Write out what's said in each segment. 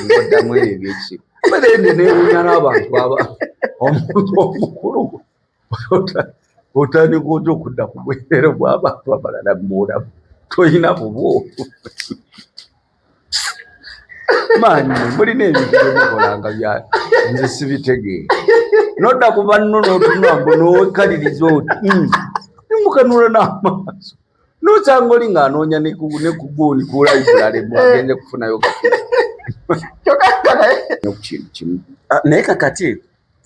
Ngoddamu ebyo ebyekisiru. Bale newuunya n'abantu aba omuntu omukulu otandika otya okudda ku bwerere bw'abantu abalala mulamu toyina bubwo. Maanyi mulina ebintu byemukola nga bya nze sibitegeera. Nodda ku banno n'otunula mbu n'owekaliriza oti mukanula n'amaaso nosanga oli ng'anoonya ne ku guuni ku library mwagenze kufunayo kintu kimu. Naye kakati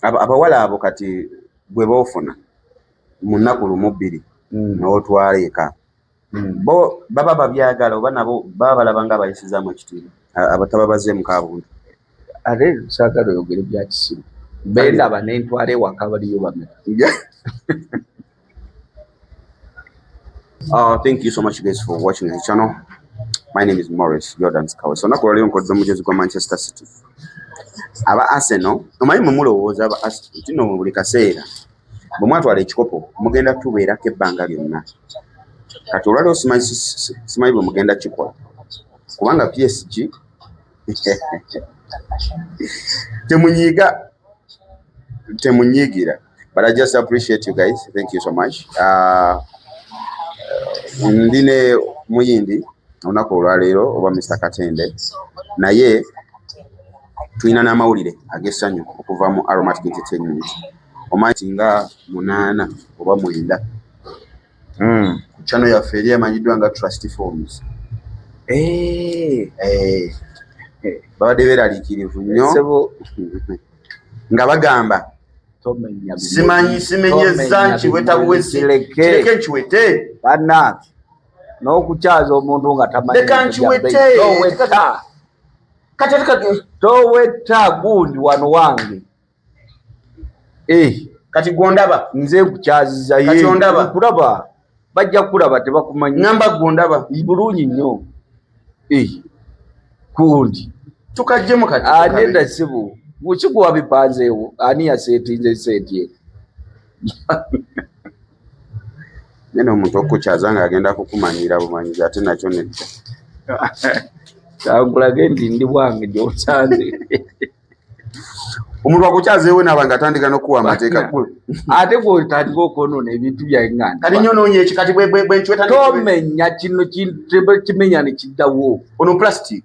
abawala abo kati gwe boofuna mu nnaku lumu bbiri n'otwala eka, bo baba babyagala oba nabo baba balaba nga abayisizaamu ekitiibwa abatababazeemu kabuntu? Ate saagala oyogere bya kisiru. Bendaba nentwala ewaka baliyo bameka. Thank you so much guys for watching the channel. My name is Maurice Jordan Skawe. So naku lwaleero nkodde omujozi gwa Manchester City. Aba Arsenal, omanyi mwe mulowooza aba Arsenal nti nno buli kaseera bwe mwatwala ekikopo mugenda tubeerako ebbanga lyonna. Kati olwaleero simanyi bwe mugenda kikola kubanga PSG temunyiiga temunyiigira. But I just appreciate you guys. Thank you so much. Ndi ne Muyindi olunaku olwaleero oba Mr. Katende, naye tulina n'amawulire ag'essanyu okuva mu Aromatic Entertainment. Omanyi nga 8 oba 9 ku channel yaffe eri emanyiddwa nga Trust Forms. Babadde beeraliikirivu nnyo nga bagamba simanyi simenyezza nkiweta buwezi kireke nkiwete bannange n'okukyaza omuntu nga tamanyi leka nkiwete toweta gundi wano wange. Kati gwondaba nze nkukyaziza ye nkulaba bajja kulaba tebakumanyi ngamba gwondaba bulungi nnyo. Kundi tukajjemu kati anenda sibu bukigu wabipanzeewo ani yaseetinze seeti eno? Nene omuntu okukukyaza ng'agenda kukumanyira bumanyizi ate nakyo nedda. Kankulage nti ndi bwange gy'osanze. Omuntu akukyazeewo naaba ng'atandika n'okuwa amateeka. Ate gw'otandika okwonoona ebintu byange nga kati nnyo eki kati bwe nkiweta tomenya kino kimenya ne kiddawo. Ono plastic.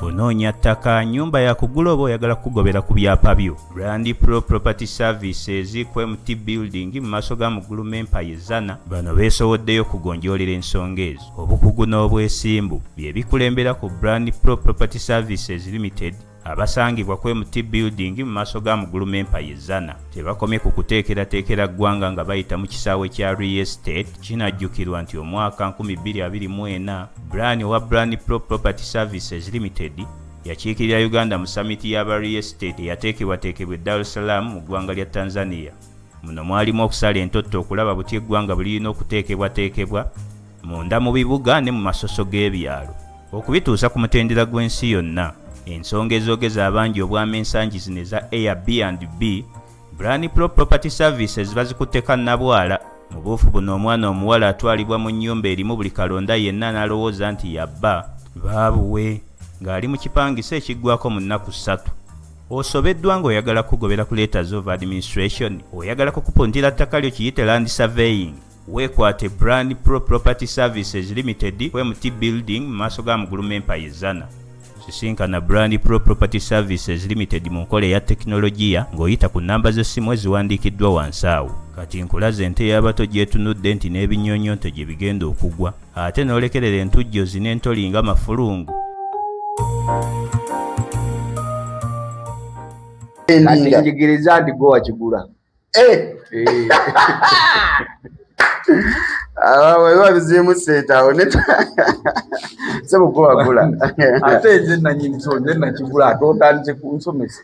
Onoonya ttaka, nnyumba ya kugula oba oyagala kukugobera ku byapa byo? Brand Pro Property Services ku MT Building mu maaso ga Muguluma Empire Zana bano beesowoddeyo okugonjoolera ensonga ezo. Obukugu n'obwesimbu bye bikulembera ku Brand Pro Property Services Limited abasangibwa ku MT Building mu maaso ga Muguluma Empire Zana. Tebakomye ku kuteekerateekera ggwanga nga bayita mu kisaawe kya real estate. Kinajjukirwa nti omwaka 2024 Brian owa Brand Pro Property Services Limited yakiikirira Uganda mu summit y'aba real estate eyateekebwateekebwa e Dar es Salaam mu ggwanga lya Tanzania. Muno mwalimu okusala entotto okulaba butya eggwanga bwe lirina okuteekebwateekebwa munda mu bibuga ne mu masoso g'ebyalo okubituusa ku mutendera gw'ensi yonna. Ensonga ezoogeza abangi obwama ensangi zino eza Airbnb, Brand Pro Property Services bazikutteka nnabwala. Mu buufu buno omwana omuwala atwalibwa mu nnyumba erimu buli kalonda yenna n'alowooza nti yabba baabuwe ng'ali mu kipangisa ekiggwako mu nnaku 3. Osobeddwa ng'oyagala kukugobera ku letters of administration, oyagala kukupuntira ttaka lyo kiyite land surveying. Weekwate Brand Pro Property Services Limited ku MT Building mu maaso ga Muguluma Empire Zana. Sisinkana Brand Pro Property Services Limited mu nkola eya tekinologiya ng'oyita ku nnamba z'essimu eziwandiikiddwa wansi awo. Kati nkulaze ente y'abato gy'etunudde nti n'ebinyonyonto gye bigenda okugwa ate n'olekerera entujjozi n'entoli nga mafulungu. Kati njigiriza nti gwe wakigula. Wabiziimu ssente awo sebo gwe wagula. Ate nze nanyini so nze nakigula ate otandise kunsomesa.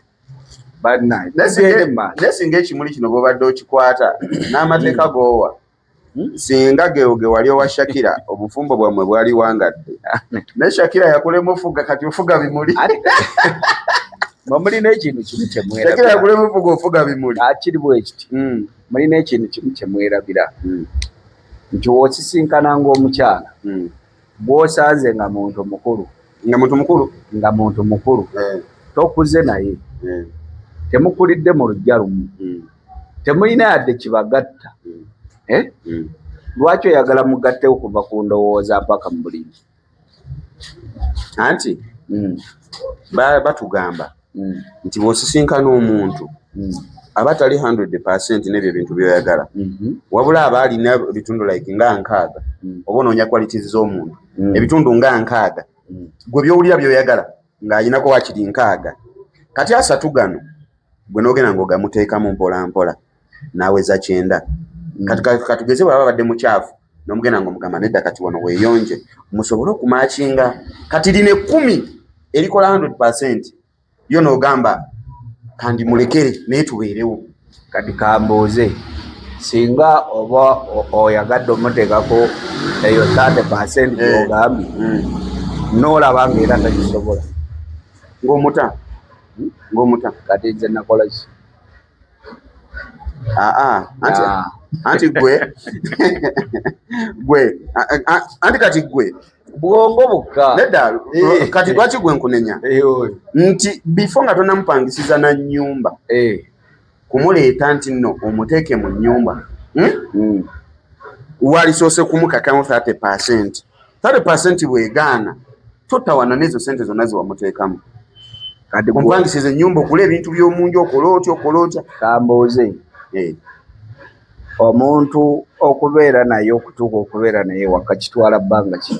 Bannange. Naye singa ekimuli kino bw'obadde okikwata n'amateeka g'owa singa gewo ge wali owa Shakira obufumbo bwammwe bwali wangadde. Naye Shakira yakulema ofuga kati ofuga bimuli. Mwe mulina ekintu kimu kye mwerabira. Shakira yakulema ofuga ofuga bimuli. Akiri bwe kiti. Mulina ekintu kimu kye mwerabira. Nti w'osisinkana ng'omukyala. Bw'osanze nga muntu mukulu, Nga muntu mukulu, nga muntu mukulu, tokuze naye, temukulidde mu luggya lumu, temulina yadde kibagatta, eh? Lwaki oyagala mugattewo kuva ku ndowooza mpaka mu buliri? Anti batugamba nti bw'osisinkana omuntu aba tali 100% n'ebyo ebintu by'oyagala, wabula aba alina ebitundu like nga 60, oba onoonya qualities z'omuntu, ebitundu nga 60 gwe by'owulira by'oyagala ng'ayinako wakiri 60, kati 30 gano gwe n'ogenda ng'ogamuteekamu mpola mpola n'aweza 90. Kati katugeze bw'aba abadde mukyafu, n'omugenda ng'omugamba nedda, kati wano weeyonje musobole okumatchinga. Kati lino 10 erikola 100% yo n'ogamba kandi mulekere naye tubeerewo. Kati kambuuze, singa oba oyagadde omuteekako eyo 30% gy'ogambye, n'olaba ng'era tagisobola, Ng'omuta, ng'omuta. Kati nze nakola ki? Aa, anti Ah. Anti gwe anti kati gwe Bwongo bukka. Nedda. Kati lwaki gwe nkunenya? Oyo. Nti before nga tonamupangisiza na nnyumba, kumuleeta nti nno omuteeke mu nnyumba, Walisoose kumukakamu 30%. 30% bwegaana, totawana n'ezo sente zonna zewamuteekamu. Kati Omupangisiza ennyumba, ogule ebintu by'omunju, okola otya, okola otya. Kambuuze, omuntu okubeera naye, okutuuka okubeera naye waka, kitwala bbanga ki?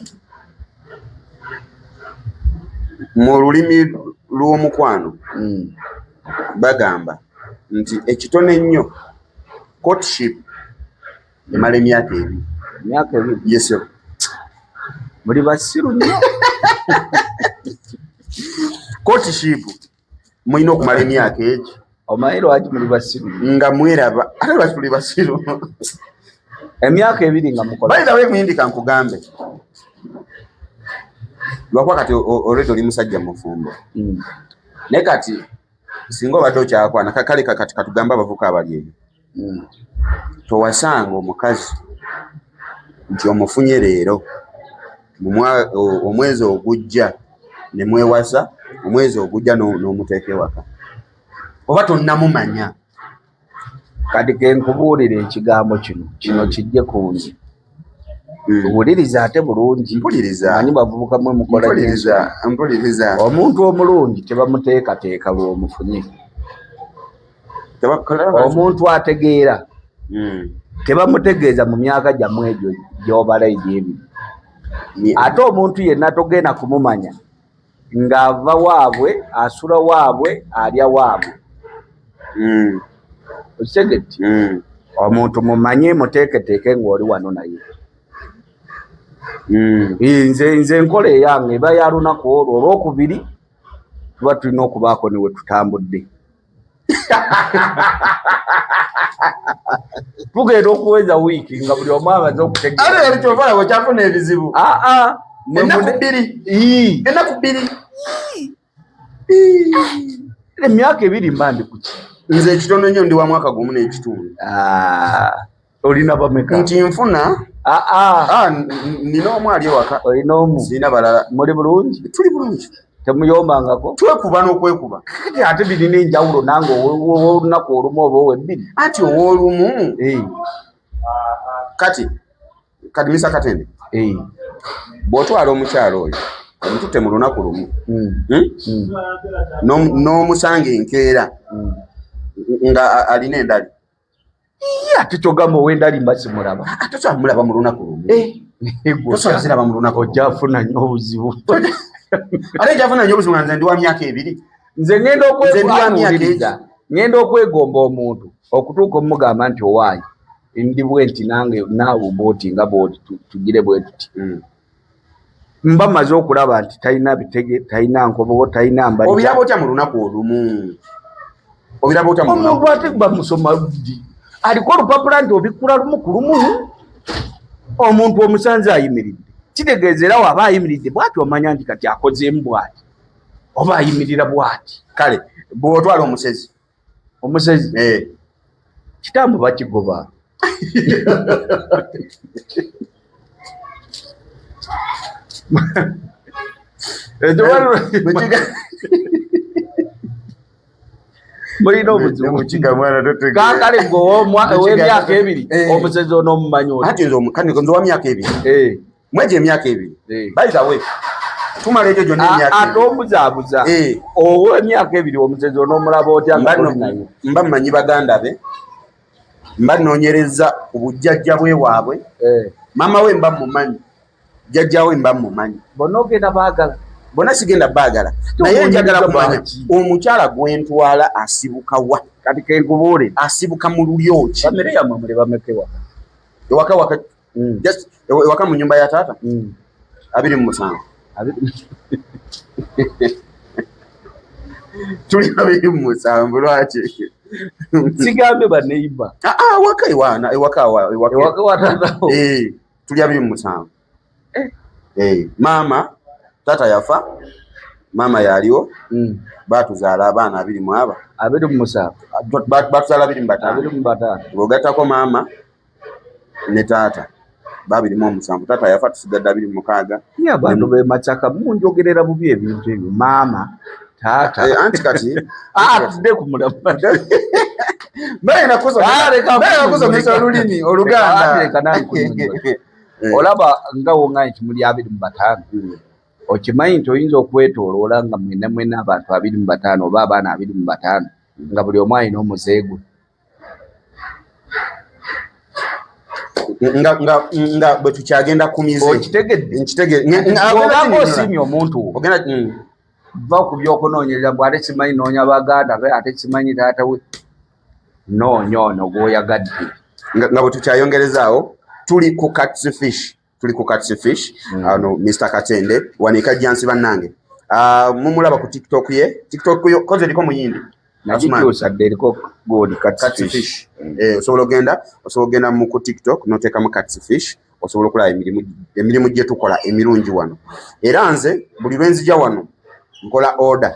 Mu lulimi lw'omukwano bagamba nti ekitono ennyo courtship emala emyaka 2. Emyaka 2? Yes sir. Muli basiru nnyo. Courtship mulina okumala emyaka egi. Omanyi lwaki muli basiru nnyo? Nga mweraba. Ate lwaki tuli basiru? Emyaka 2 nga mukola. By the way, Muyindi, kankugambe, lwakuba kati already oli musajja mufumbo, naye kati singa obadde okyakwana, kale kati katugambe abavubuka abali eyo, towasanga omukazi nti omufunye leero, omwezi ogujja ne mwewasa, omwezi ogujja n'omuteeka ewaka, oba tonnamumanya. Kati kenkubuulira ekigambo kino, kino kijje ku nze. Wuliriza ate bulungi. Mpuliriza. Manyi bavubuka mwe mukola nnyo. Mpuliriza, mpuliriza. Omuntu omulungi tebamuteekateeka lw'omufunye. Tebakola. Omuntu ategeera tebamutegeeza mu myaka gyammwe egyo gy'obala egy'ebiri. Ate omuntu yenna togenda kumumanya ng'ava waabwe, asula waabwe, alya waabwe. Okitegedde? Omuntu mumanye, muteeketeeke ng'oli wano naye. Nze enkola eyange eba ya lunaku olwo olwokubiri, tuba tulina okubaako ne we tutambudde. Tugenda okuweza wiiki nga buli omu amaze okutegeera. Ate kati kyova olaba okyafuna ebizibu. Aa, mwe Ennaku 2. Ii. Ennaku 2. Emyaka 2 mba ndi kuki? Nze ekitono nnyo ndi wa mwaka gumu n'ekitundu. Ah, olina bameka? Nti nfuna. Aa. Ah, nina omu ali ewaka. Olina omu? Sirina balala. Muli bulungi? Tuli bulungi. Temuyombangako? Twekuba n'okwekuba. Kati ate birina enjawulo nange ow'olunaku olumu oba ow'ebbiri. Anti ow'olumu. Kati Mr. Katende, bw'otwala omukyalo oyo omututte mu lunaku lumu, N'omusanga enkeera nga alina endali. Ye, ate kyogamba ow'endali mba simulaba. Ah, tosobola kumulaba mu lunaku lumu. Tosobola ziraba mu lunaku lumu. Ojja funa nnyo obuzibu. Ate ojja nnyo obuzibu nga nze ndi wa myaka 2. Nze ngenda Nze ndi wa myaka okwewuliriza. egi. Ngenda okwegomba omuntu okutuuka omugamba nti owaayi ndi bwe nti nange naawe bw'oti nga bw'oti, tugire bwe tuti. Mba maze okulaba nti talina bitege, talina nkobogo, talina mbalira. Obiraba otya mu lunaku olumu? Obiraba otya mu lunaku? Omuntu ate bamusoma ddi? Aliko olupapula nti obikkula lumu ku lumu. Omuntu omusanze ayimiridde, kitegeeza era waba ayimiridde bw'ati omanya nti kati akozeemu bw'ati oba ayimirira bw'ati. Kale bw'otwala omusezi? Omusezi? Kitambo bakigoba. Mulina obuzibu. Kakale gwe ow'emyaka 2 omusezi onoomumanyi otya? Anti nze owa myaka 2. Mwejo emyaka 2. By the way, tumala egyo gyonna emyaka Ate obuzaabuza. Ow'emyaka 2 omusezi onoomulaba otya? Mba mmanyi baganda be, mba nnoonyereza ku bujjajja bwe waabwe. Maama we mba mmumanyi, jjajja we mba mmumanyi. Bonna ogenda baagala? Bonna sigenda baagala, naye njagala kumanya omukyala gwe ntwala asibuka wa. Kati kenkubuule. Asibuka mu lulyo ki? Famire yammwe muli bameka ewaka? Ewaka waka just ewaka mu nyumba ya taata 27. Tuli 27. Lwaki? Sigambye baneiba. Ewaka ewana ewaka ewaka wa taata. Tuli 27. Maama taata yafa, maama yaliwo, batuzaala abaana 24. 27. Batuzaala 25. 25. Bw'ogattako maama ne taata 27. Taata yafa tusigadde 26. Ni abantu b'e Masaka munjogerera bubi ebintu ebyo. Maama, taata. Anti kati tudde ku mulamwa. Mbaye nakusomesa olulimi Oluganda. Leka nange kunnyonnyola. Olaba nga wongaye nti muli 25. Okimanyi nti oyinza okwetooloola nga mwenna mwenna abantu 25 oba abaana 25 nga buli omu alina omuze gwe. Nga bwe tukyagenda ku mize. Okitegedde? Nkitegedde. Bw'obanga osiimye omuntu wo, va ku by'okunoonyereza mbu ate simanyi noonya baganda be, ate simanyi taata we. Noonya ono gw'oyagadde. Nga bwe tukyayongerezaawo, tuli ku Cats Fish. Tuli ku Cats Fish. Ano Mr. Katende wano e Kajjansi bannange. Mumulaba ku TikTok ye. TikTok yo koze eriko muyindi. Nagikyusa dda eriko God Cats Fish. Osobola ogenda mu ku TikTok n'oteekamu Cats Fish, osobola okulaba emirimu gye tukola emirungi wano. Era nze buli lwe nzija wano nkola order.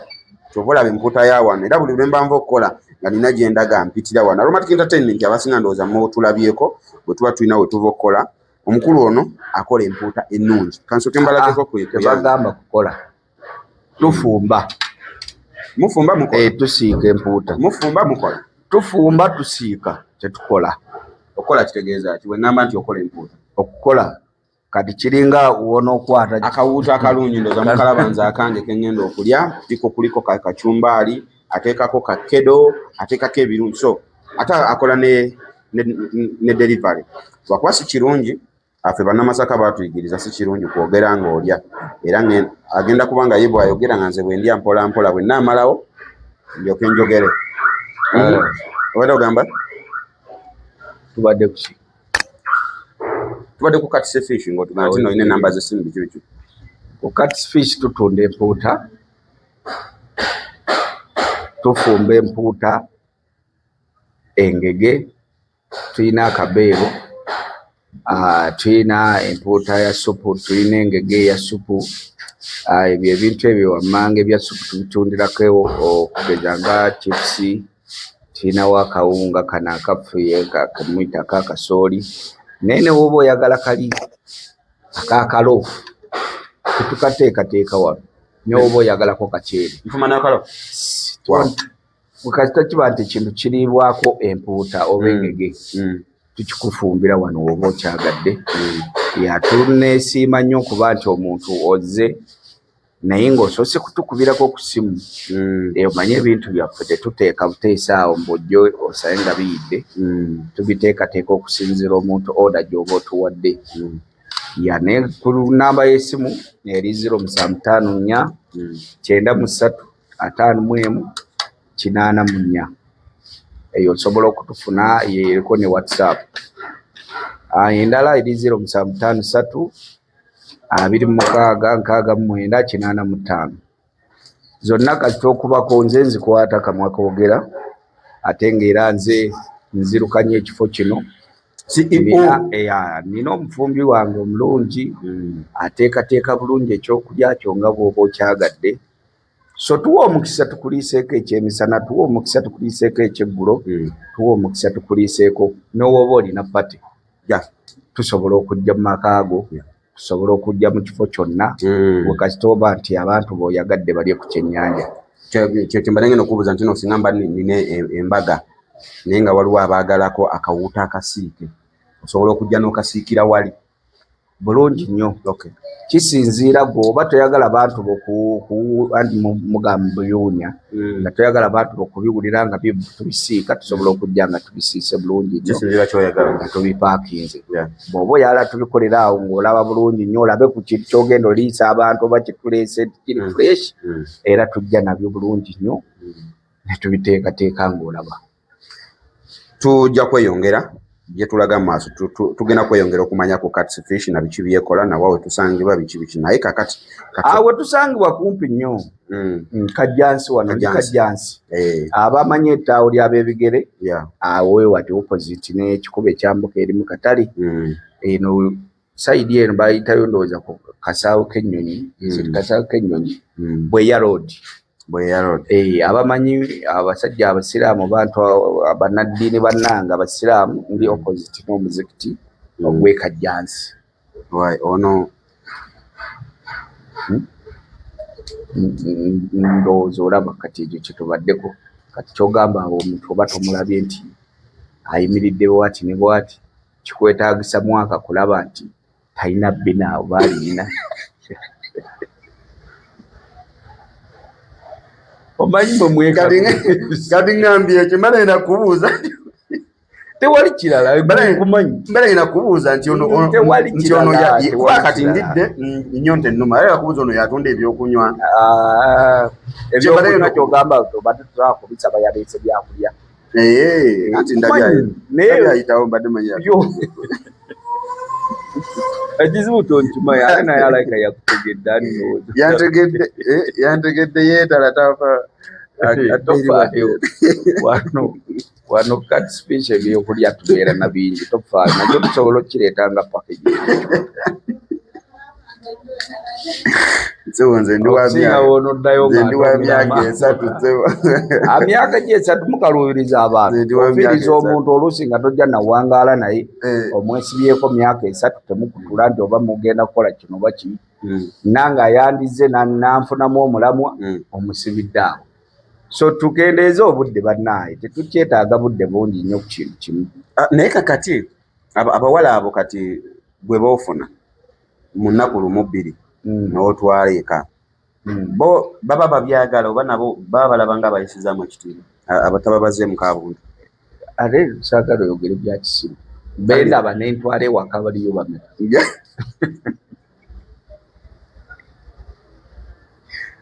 Ky'ova olaba empuuta ya wano, era buli lwe mba nva okukola nga nina gye ndaga mpitira wano. Aromatic Entertainment abasinga ndowooza mutulabyeko bwe tuba tulina we tuva okukola. Omukulu ono akola empuuta ennungi. Kansooke mbalageko ku Tebagamba kukola. Tufumba. Mufumba mukola. Tusiika empuuta. Mufumba mukola. Tufumba tusiika tetukola. Okukola kitegeeza ki? Bwe ŋŋamba nti okola empuuta. Okukola kati kiringa w'onookwata akawuuta akalungi, ndowooza mukalaba nze akange ke ŋŋenda okulya, kuliko kacumbaali, ateekako kakedo, ateekako ebirungi. So ate akola ne delivery. Lwakuba si kirungi, affe bannamasaka baatuyigiriza si kirungi kwogera ng'olya. Era agenda kuba nga ye bw'ayogera nga nze bwe ndya mpola mpola, bwe nnaamalawo ndyoke njogere. Obadde ogamba? Tubadde ku ki? Tubadde ku Cats Fish ng'otugamba nti nno olina ennamba z'essimu biki biki. Ku Cats Fish tutunda empuuta, tufumba empuuta, engege, tulina akabeero, tulina empuuta ya ssupu, tulina engege eya ssupu. Ebyo ebintu ebyo wammanga ebya ssupu tubitundirako okugeza nga chipusi, tulinawo akawunga kano akaffe kemuyita akakasooli, naye ne bw'oba oyagala kali ak'akalo tetukateekateeka wano, ne bw'oba oyagalako kaceere. Nfuma n'akalo? Kasita kiba nti ekintu kiriibwako empuuta oba engege, tukikufumbira wano w'oba okyagadde. Tuneesiima nnyo okuba nti omuntu ozze naye ng'osoose kutukubirako ku ssimu. Omanye ebintu byaffe tetuteeka buteesa awo mbw'ojje osabe nga biyidde. Tubiteekateeka okusinziira omuntu order gy'oba otuwadde. Ne ku nnamba y'essimu eri 0754 93 51 84. Eyo osobola okutufuna, eriko ne WhatsApp. Endala eri 0753 26 69 85. Zonna kasita okubako nze nzikwata kamwa koogera, ate ng'era nze nzirukanya ekifo kino. CEO. Nina omufumbi wange omulungi, ateekateeka bulungi ekyokulya kyo nga bw'oba okyagadde. So tuwa omukisa tukuliiseeko ekyemisana, tuwa omukisa tukuliiseeko ekyeggulo, tuwa omukisa tukuliiseeko n'owoba olina party. Tusobola okujja mu maka ago Kusobola okujja mu kifo kyonna gwe kasita oba nti abantu b'oyagadde balye ku kyennyanja. Kyembadde ngenda okubuuza nti no singa mba nina embaga naye nga waliwo abaagalako akawuuta akasiike, osobola okujja n'okasiikira wali? Bulungi nnyo. Kisinziira gwe oba toyagala bantu anti mugamba biwunya, nga toyagala bantu bokubiwulira nga tubisiika, tusobola okujja nga tubisiise bulungi nnyo. Kisinziira kyoyagala. Nga tubipaakinze. Bw'oba oyagala tubikolera awo ng'olaba bulungi nnyo, olabe ku kintu ky'ogenda oliisa abantu oba kyetuleese nti kiri fresh, era tujja nabyo bulungi nnyo ne tubiteekateeka ng'olaba. Tujja kweyongera gye tulaga mu maaso, tugenda kweyongera okumanya ku Cats Fish na biki byekola nawa we tusangibwa biki biki, naye kakati Awo tusangibwa kumpi nnyo. Kajjansi wano ndi. Kajjansi. Kajjansi. Abamanyi ettaawo ly'ab'ebigere, awo wati opposite n'ekikubo ekyambuka eri mu katale. Eno side eno bayitayo ndowooza ku kasaawo k'ennyonyi. Kasaawo k'ennyonyi? Bweya Road. Bweya Road. Abamanyi abasajja abasiraamu, bantu bannaddiini bannange abasiraamu, ndi opposite n'omuzikiti ogw'e Kajjansi. Why, ono Ndowooza olaba kati ekyo kyetubaddeko. Kati kyogamba awo omuntu oba tomulabye nti ayimiridde bwati ne bwati, kikwetaagisa mwaka kulaba nti talina bbina oba alina. Omanyi bwe mweka Kati ŋŋambye ekyo mbadde ngenda kubuuza. Tewali kirala kumanyi. Mbadde ngenda kubuuza nti ono Tewali nti ono kirala, tewali kuba kati kirala. ndidde nnyonta ennuma, era kubuuza ono yatunda ebyokunywa. Ah, ebyokunywa kyogamba obadde tusobola kubisaba, yaleese byakulya. Anti ndabye Kumanyi, naye ndabye ayitawo, mbadde manyi Yo. Ekizibu tonkimanyi, ate naye alabika yakutegedde ani ndowooza. Yantegedde, yantegedde yeetala tafa. Tofaayo, wano Cats Fish ebyokulya tubeera na bingi, tofaayo, nakyo tusobola okukireeta nga package. Ssebo, nze ndi wa Okusinga myaka w'onoddayo nze nga ndi wa myaka tomulama. 3, ssebo. Myaka gye 3 mukaluubiriza abantu. Nze ndi wa myaka Ofiiriza 3. omuntu oluusi nga tojja nawangaala naye, omwesibyeko myaka 3, temukutula nti oba mugenda kukola kino oba kiri. Nange ayandize nanfunamu omulamwa omusibidde awo. So tukendeeze obudde bannaaye, tetukyetaaga budde bungi nnyo ku kintu kimu. Ah, naye kakati abawala abo kati gwe boofuna mu nnaku lumu bbiri n'otwala eka, bo baba babyagala oba nabo baba balaba nga abayisizaamu ekitiibwa abatababazeemu kabuntu? Ate saagala oyogere bya kisiru. Bendaba nentwala ewaka baliyo bameka?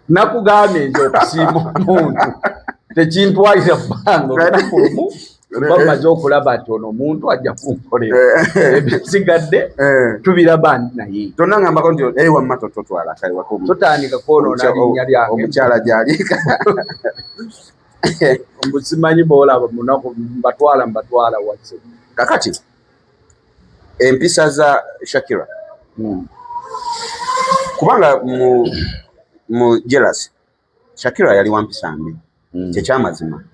Nakugambye nti okusiima omuntu tekintwalira bbanga. Olunaku lumu bamaze okulaba nti ono omuntu ajja kunkolera, ebisigadde tubiraba ndi naye. Tonangambako nti wamma totwala kale waka Totandika kwonoona linnya lyange. Omukyala gyali. Mbu simanyi boolaba munaku mbatwala mbatwala wase. Kakati empisa za Shakira, kubanga mu Jealous Shakira yali wampisa mbi, kyekyamazima.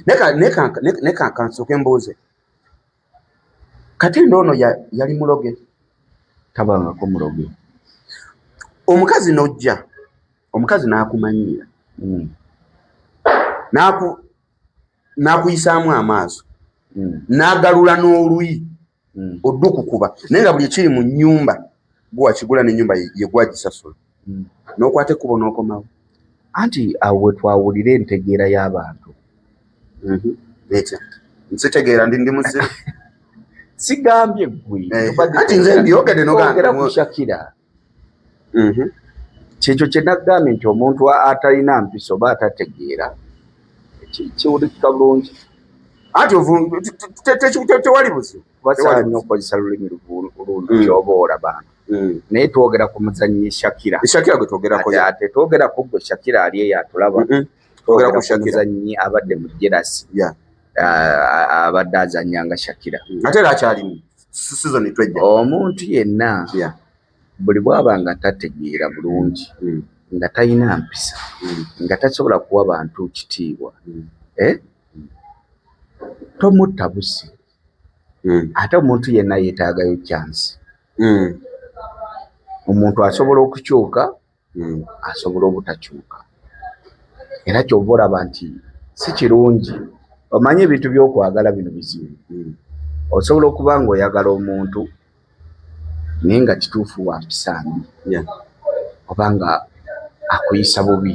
Naye kansooke mbuuze, Katende ono yali muloge? Tabangako muloge. Omukazi n'ojja, omukazi n'akumanyiira, n'akuyisaamu amaaso, n'agalula n'oluyi oddukukuba, naye nga buli ekiri mu nnyumba gwe wakigula n'ennyumba ye gwagisasula, n'okwata ekkubo n'okomawo. Anti awo we twawulira entegeera y'abantu. Etya? Nsitegeera, ndi muzibu. Sigambye ggwe. Anti nze mbyogedde n'ogamba Twogera ku Shakira. Kyekyo kye nagambye nti omuntu atalina mpisa oba atategeera kiwulikika bulungi. Anti tewali buzibu. Kuba nnyo okukozesa lulimi lutyoboora bantu, naye twogera ku muzannyi Shakira. Shakira gwe twogerako. Ate twogera ku gwe Shakira ali eyo atulaba. Twogera ku ku Shakira. muzannyi abadde mu Jealous, abadde azannya nga Shakira. Ate era akyalimu season twejja. Omuntu yenna buli bw'aba nga tategeera bulungi, nga talina mpisa, nga tasobola kuwa bantu kitiibwa, tomutta busi. Ate omuntu yenna yeetaagayo chance. Omuntu asobola okukyuka, asobola obutakyuka. Era kyova olaba nti si kirungi. Omanyi ebintu by'okwagala bino bizibu. Osobola okuba ng'oyagala omuntu naye nga kituufu wa mpisa mbi oba nga akuyisa bubi,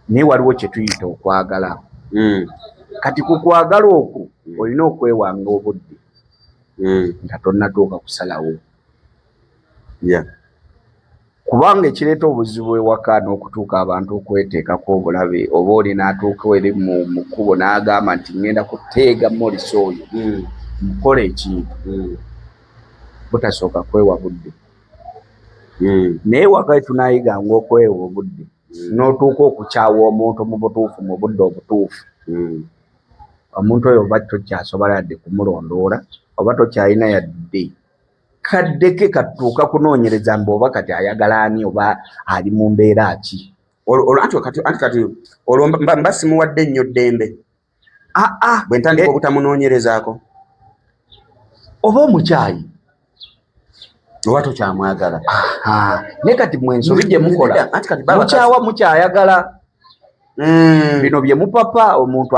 naye waliwo kye tuyita okwagala. Kati ku kwagala okwo olina okwewanga obudde nga tonnatuuka kusalawo. Kubanga ekireeta obuzibu ewaka n'okutuuka abantu okweteekako obulabe, oba oli n'atuuka eri mu kkubo n'agamba nti ŋŋenda kuteega Morris oyo, mukole ekintu, butasooka kwewa budde. Naye waka we tunaayiganga okwewa obudde, n'otuuka okukyawa omuntu mu butuufu mu budde obutuufu, omuntu oyo oba tokyasobola yadde kumulondoola, oba tokyalina yadde kadde ke katuuka kunoonyereza mbu oba kati ayagala ani oba ali mu mbeera ki. Anti kati olwo mba simuwadde nnyo ddembe. Bwe ntandika obutamunoonyerezaako. Oba omukyayi. Oba tokyamwagala. Naye kati mwe ensobi gye mukola, mukyawa mukyayagala. Bino bye mupapa omuntu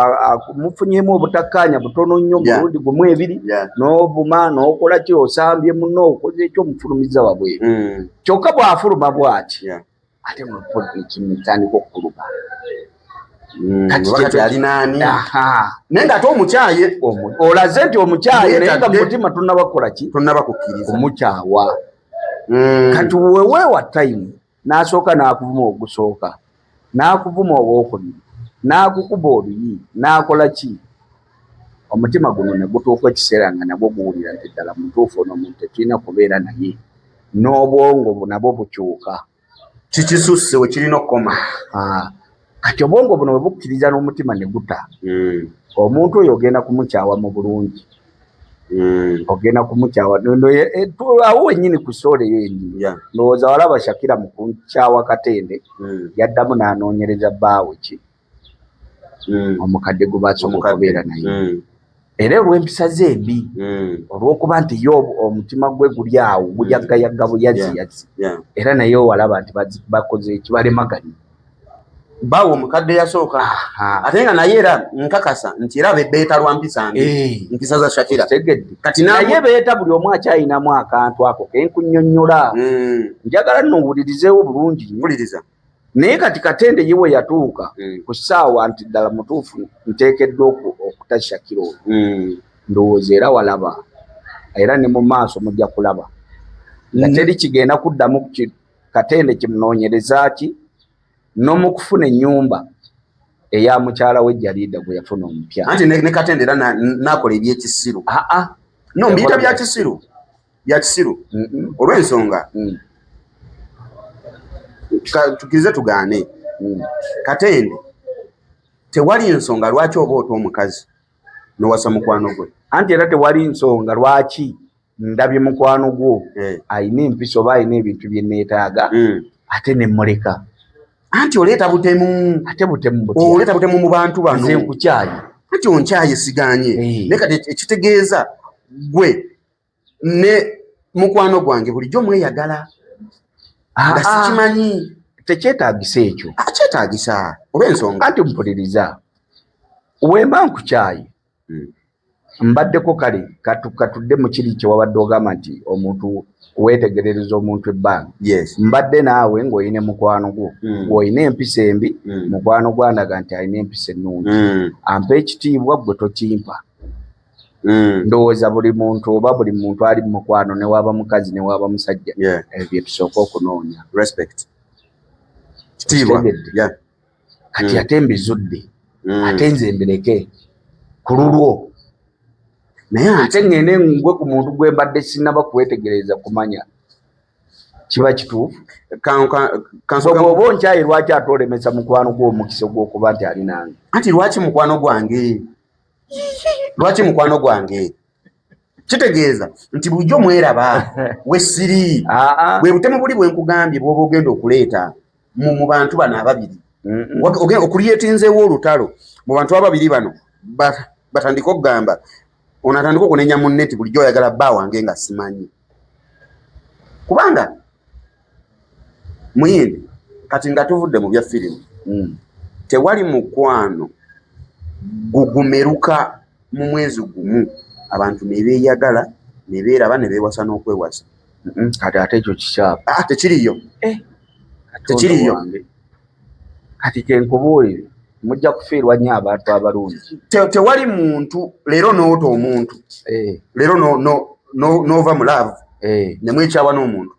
mufunyemu obutakkaanya butono nnyo mulundi gumu ebiri, n'ovuma n'okola ki, osambye munno, okoze ekyo, omufulumiza wabweru. Kyokka bw'afuluma bw'ati, ate kimutandika okukuluma. Kati alina ani? Naye ng'ate omukyaye. Olaze nti omukyaye, naye nga mu mutima tonnaba kukola ki? Tonnaba kukkiriza. Kumukyawa. Kati weweewa time, n'asooka n'akuvuma ogusooka, n'akuvuma owokubiri, n'akukuba oluyi, n'akola ki, omutima guno ne gutuuka ekiseera nga nagwo guwulira nti ddala mutuufu ono omuntu tetulina kubeera naye, n'obwongo nabwo bukyuka. Kikisusse we kirina okukoma. Kati obwongo buno bwe bukkiriza n'omutima ne guta, omuntu oyo ogenda kumukyawa mu bulungi. Ogenda kumukyawa awo wennyini ku story eyo yennyini. Ndowooza walaba Shakira mu kukyawa Katende, yaddamu n'anoonyereza bbaawe ki, omukadde gwe basooka okubeera naye. Era olw'empisa ze embi, olw'okuba nti ye omutima gwe guli awo guyaggayagga buyaziyazi, era naye walaba nti bakoze ekibalemaganye. Bawo omukadde yasooka, ate nga naye era nkakasa nti era beeta lwa mpisa mbi, mpisa za Shakira. Kati naye beeta buli omu akyayinamu akantu ako kenkunnyonnyola. Njagala nno owulirizeewo bulungi. Wuliriza. Naye kati Katende ye we yatuuka ku ssaawa nti ddala mutuufu nteekeddwa okuta Shakira oyo. Ndowooza era walaba, era ne mu maaso mujja kulaba nga teri kigenda kuddamu Katende kimunoonyereza ki n'omukufuna ennyumba eya mukyala we Jalida gwe yafuna omupya. Anti ne Katende era n'akola ebyekisiru. No, mbiyita bya kisiru. Bya kisiru. Olw'ensonga. Tukirize tugaane. Katende, tewali nsonga lwaki oba ota omukazi n'owasa mukwano gwe. Anti era tewali nsonga lwaki ndabye mukwano gwo alina empisa oba alina ebintu bye neetaaga, ate ne mmuleka. Anti oleeta butemu. Ate butemu butya? Oleeta butemu mu bantu bano. Nze nkukyaye. Anti onkyaye siganye. Naye kati ekitegeeza gwe ne mukwano gwange bulijjo mweyagala. Nga sikimanyi. Tekyetaagisa ekyo. Kyetaagisa olw'ensonga. Anti mpuliriza. Wemba nkukyaye. Mbaddeko kale katudde mu kiri kye wabadde ogamba nti omuntu weetegerereza omuntu ebbanga. Mbadde naawe ng'olina mukwano gwo, ng'olina empisa embi, mukwano gwandaga nti alina empisa ennungi. Ampa ekitiibwa gwe tokimpa. Ndowooza buli muntu oba buli muntu ali mu mukwano, ne waaba mukazi ne waaba musajja, ebyo bye tusooka okunoonya. Respect. Kitiibwa. Kati ate mbizudde, ate nze mbireke ku lulwo. Naye ate ngende ngwe ku muntu gwe mbadde sinnaba kwetegereza kumanya kiba kituufu. Bw'oba onkyaye lwaki ate olemesa mukwano gwo omukisa ogw'okuba nti ali nange? Anti lwaki mukwano gwange? Lwaki mukwano gwange? Kitegeeza nti bulijjo mweraba wesiri. Bwe butemu buli bwe nkugambye bw'oba ogenda okuleeta mu bantu bano ababiri. Okuliyetinzeewo olutalo mu bantu ababiri bano batandika okugamba ono atandika okunenya munne nti bulijjo oyagala bba wange nga simanyi. Kubanga Muyindi, kati nga tuvudde mu bya firimu, tewali mukwano gugumeruka mu mwezi gumu abantu ne beeyagala ne beeraba ne beewasa n'okwewasa. Kati ate ekyo kikyapu. Ah, tekiriyo. Eh, Tekiriyo. wange. Kati kyenkubuulire, mujja kufiirwa nnyo abantu abalungi. Tewali muntu leero n'ota omuntu, leero n'ova mu love ne mwekyawa n'omuntu,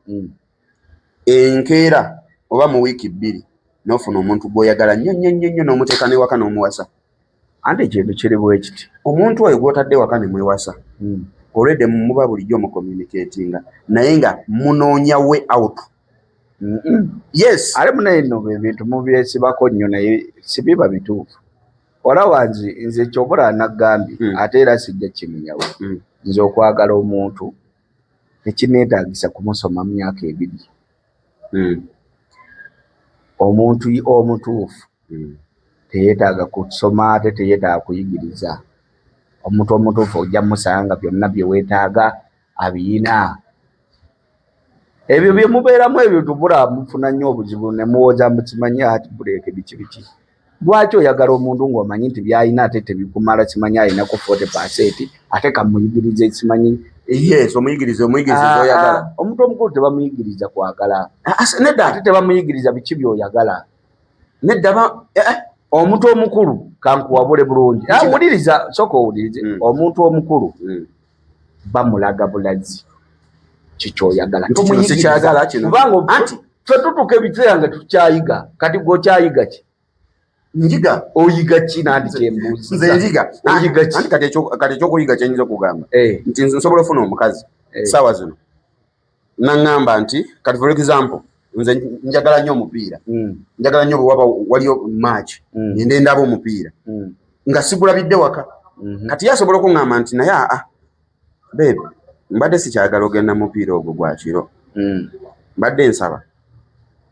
enkeera oba mu wiiki 2 n'ofuna omuntu gw'oyagala nnyo nnyo nnyo nnyo n'omuteeka n'ewaka n'omuwasa. Anti ekintu kiri bwe kiti. Omuntu oyo gw'otadde ewaka ne mwewasa, already muba bulijjo mucommunicatinga, naye nga munoonya way out. Yes. Ate munaye nno ebintu mubyesibako nnyo, naye sibiba bituufu. Olaba nze kyobula naggambye, ate era sijja kimenyawo. Nze okwagala omuntu tekineetaagisa kumusoma myaka 2. Omuntu omutuufu teyeetaaga kusoma, ate teyeetaaga kuyigiriza. Omuntu omutuufu ojja musanga byonna bye weetaaga abiyina. Ebyo bye mubeeramu ebyo tubula mufuna nnyo obuzibu ne muwoza mbu simanyi ati buleeke biki biki. Lwaki oyagala omuntu ng'omanyi nti by'alina ate tebikumala, simanyi alinako 40%, ate kamuyigirize simanyi. Yes, omuyigirize, omuyigirize gy'oyagala. Omuntu omukulu tebamuyigiriza kwagala. Nedda. Ate tebamuyigiriza biki by'oyagala. Nedda ba. Omuntu omukulu kankuwabule bulungi. Wuliriza, sooka owulirize. Omuntu omukulu bamulaga bulazi kikyoyagala. Nti kino Tomuyigiriza. sikyagala kino. Kubanga Anti ffe tutuuka ebiseera nga tukyayiga. Kati gwe okyayiga ki? Njiga. Oyiga ki nandi kyembuuza? Nze njiga. Oyiga ki? Anti kati ekyokuyiga kye nnyinza okugamba. Nti nze nsobola okufuna omukazi ssaawa zino. Naŋŋamba nti kati for example nze njagala nnyo omupiira. Njagala nnyo bwe waba waliyo match. Ngende ndaba omupiira. Nga sigulabidde waka. Kati ye asobola okuŋŋamba nti naye aa, babe, mbadde sikyagala ogenda mupiira ogwo gwa kiro. Mbadde nsaba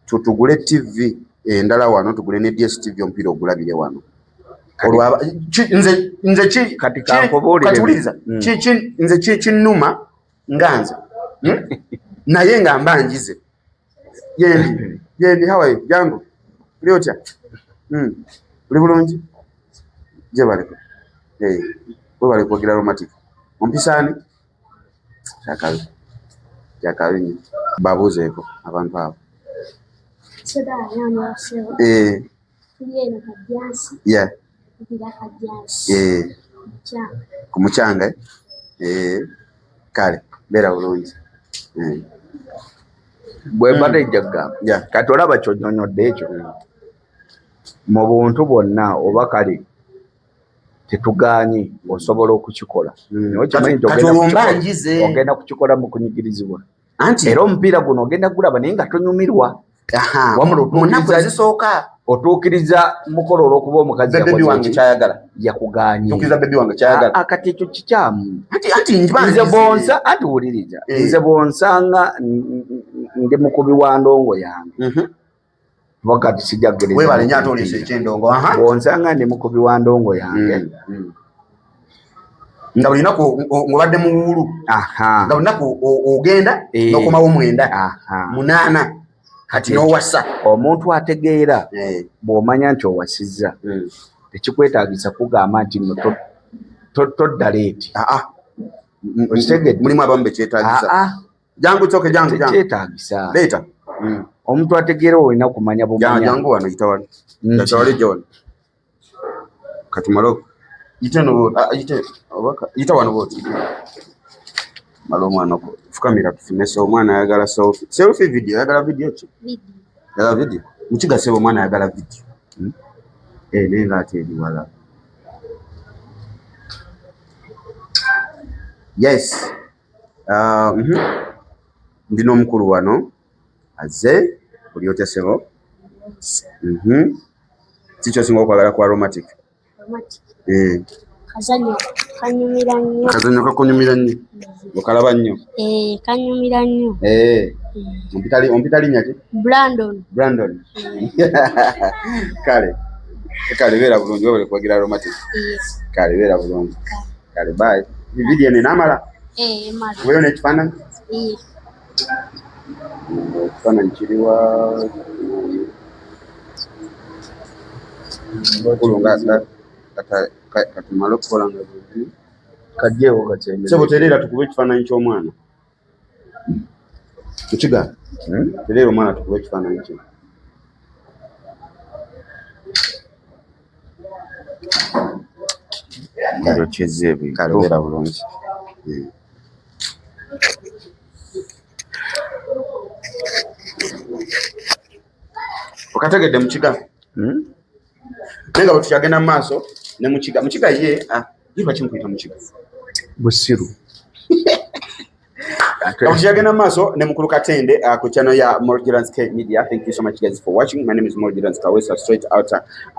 tugule TV endala wano, tugule ne DSTV omupiira ogulabire wano. Olwo nze, nze ki, Kati ki, kankubuulire. kati wuliriza. Ki, ki, nze ki, kinnuma nga nze. Naye nga mba njize. Yendi, yendi, how are you? Jangu. Oli otya? Oli bulungi? Gyebaleko. Webale kwogera Aromatic. Ompisaani? Kyakabi. Kyakabi nnyo. Babuuzeeko abantu abo. Ku mucanga, eh? Kale, beera bulungi. Bwe mbadde nja kugamba. Kati olaba ky'onnyonnyodde ekyo. Mu buntu bwonna oba kale tetugaanye osobola okukikola. Naye okimanyi nti Kati olwo mba njize. ogenda kukikola mu kunyigirizibwa. Anti era omupiira guno ogenda gulaba naye nga tonyumirwa. Wamula Mu nnaku ezisooka. otuukiriza mukolo olw'okuba omukazi Baby yakoze wange ki? kyayagala. Yakugaanye. Tuukiriza baby wange kyayagala. Kati ekyo kikyamu. Anti, anti njiba Nze njize. bw'onsa, anti wuliriza. Nze bw'onsanga ndi mukubi wa ndongo yange. Kuba kati sijja kugereza Weebale mu nnyo ate oleese mupiira. eky'endongo, aha. Bw'onsanga ndi mukubi wa ndongo yange. Nga buli lunaku ng'obadde mu wuulu. Nga buli lunaku ogenda n'okomawo 9. 8. Kati n'owasa. Omuntu ategeera bw'omanya nti owasizza, tekikwetaagisa kugamba nti nno todda leeti. Okitegedde? Mulimu abamu bekyetaagisa. Jangu tsoke, jangu, jangu. Tekyetaagisa. Leeta. Omuntu ategeera olina kumanya bumanya. Jangu, jangu wano, yita wano. Nti. Yita wali, John. Kati malo. Yite no, yite, obaka, yita wano bw'oti. Malo omwana ko. Fukamira tufune so omwana ayagala selfie. Selfie video, ayagala video ki? Video. Ayagala video. Mukiga sebo omwana ayagala video. Naye nga ate eri wala. Yes. Ndi n'omukulu wano. Azze, oli otya sebo? Ki ky'osinga okwagala ku Aromatic? Aromatic. Kazannyo kanyumira nnyo. Kazannyo kakunyumira nnyo. Okalaba nnyo. Kanyumira nnyo. Ompita linnya ki? Brandon. Brandon. Kale. Kale beera bulungi, webale kuwagira Aromatic. Yes. Kale beera bulungi. Kale bye. Video eno enaamala? Emala. Kubeeyo n'ekifaananyi? Ekifaananyi kiriwa mukulu nga katumale okukola nga buzi Kajjeewo kakyembe. Sebo tereera tukube ekifaananyi ky'omwana. Mukiga tereera omwana tukube ekifaananyi kye. Njokyezza ebintu. Kale beera bulungi. Okategedde Mukiga? Naye nga bwe tukyagenda mu maaso ne Mukiga. Mukiga ye ye lwaki mukuyita Mukiga? Busiru. Nga tukyagenda mu maaso ne mukulu Katende ku channel ya Morgirans K Media. Thank you so much guys for watching. My name is Morgirans Kawesa, straight out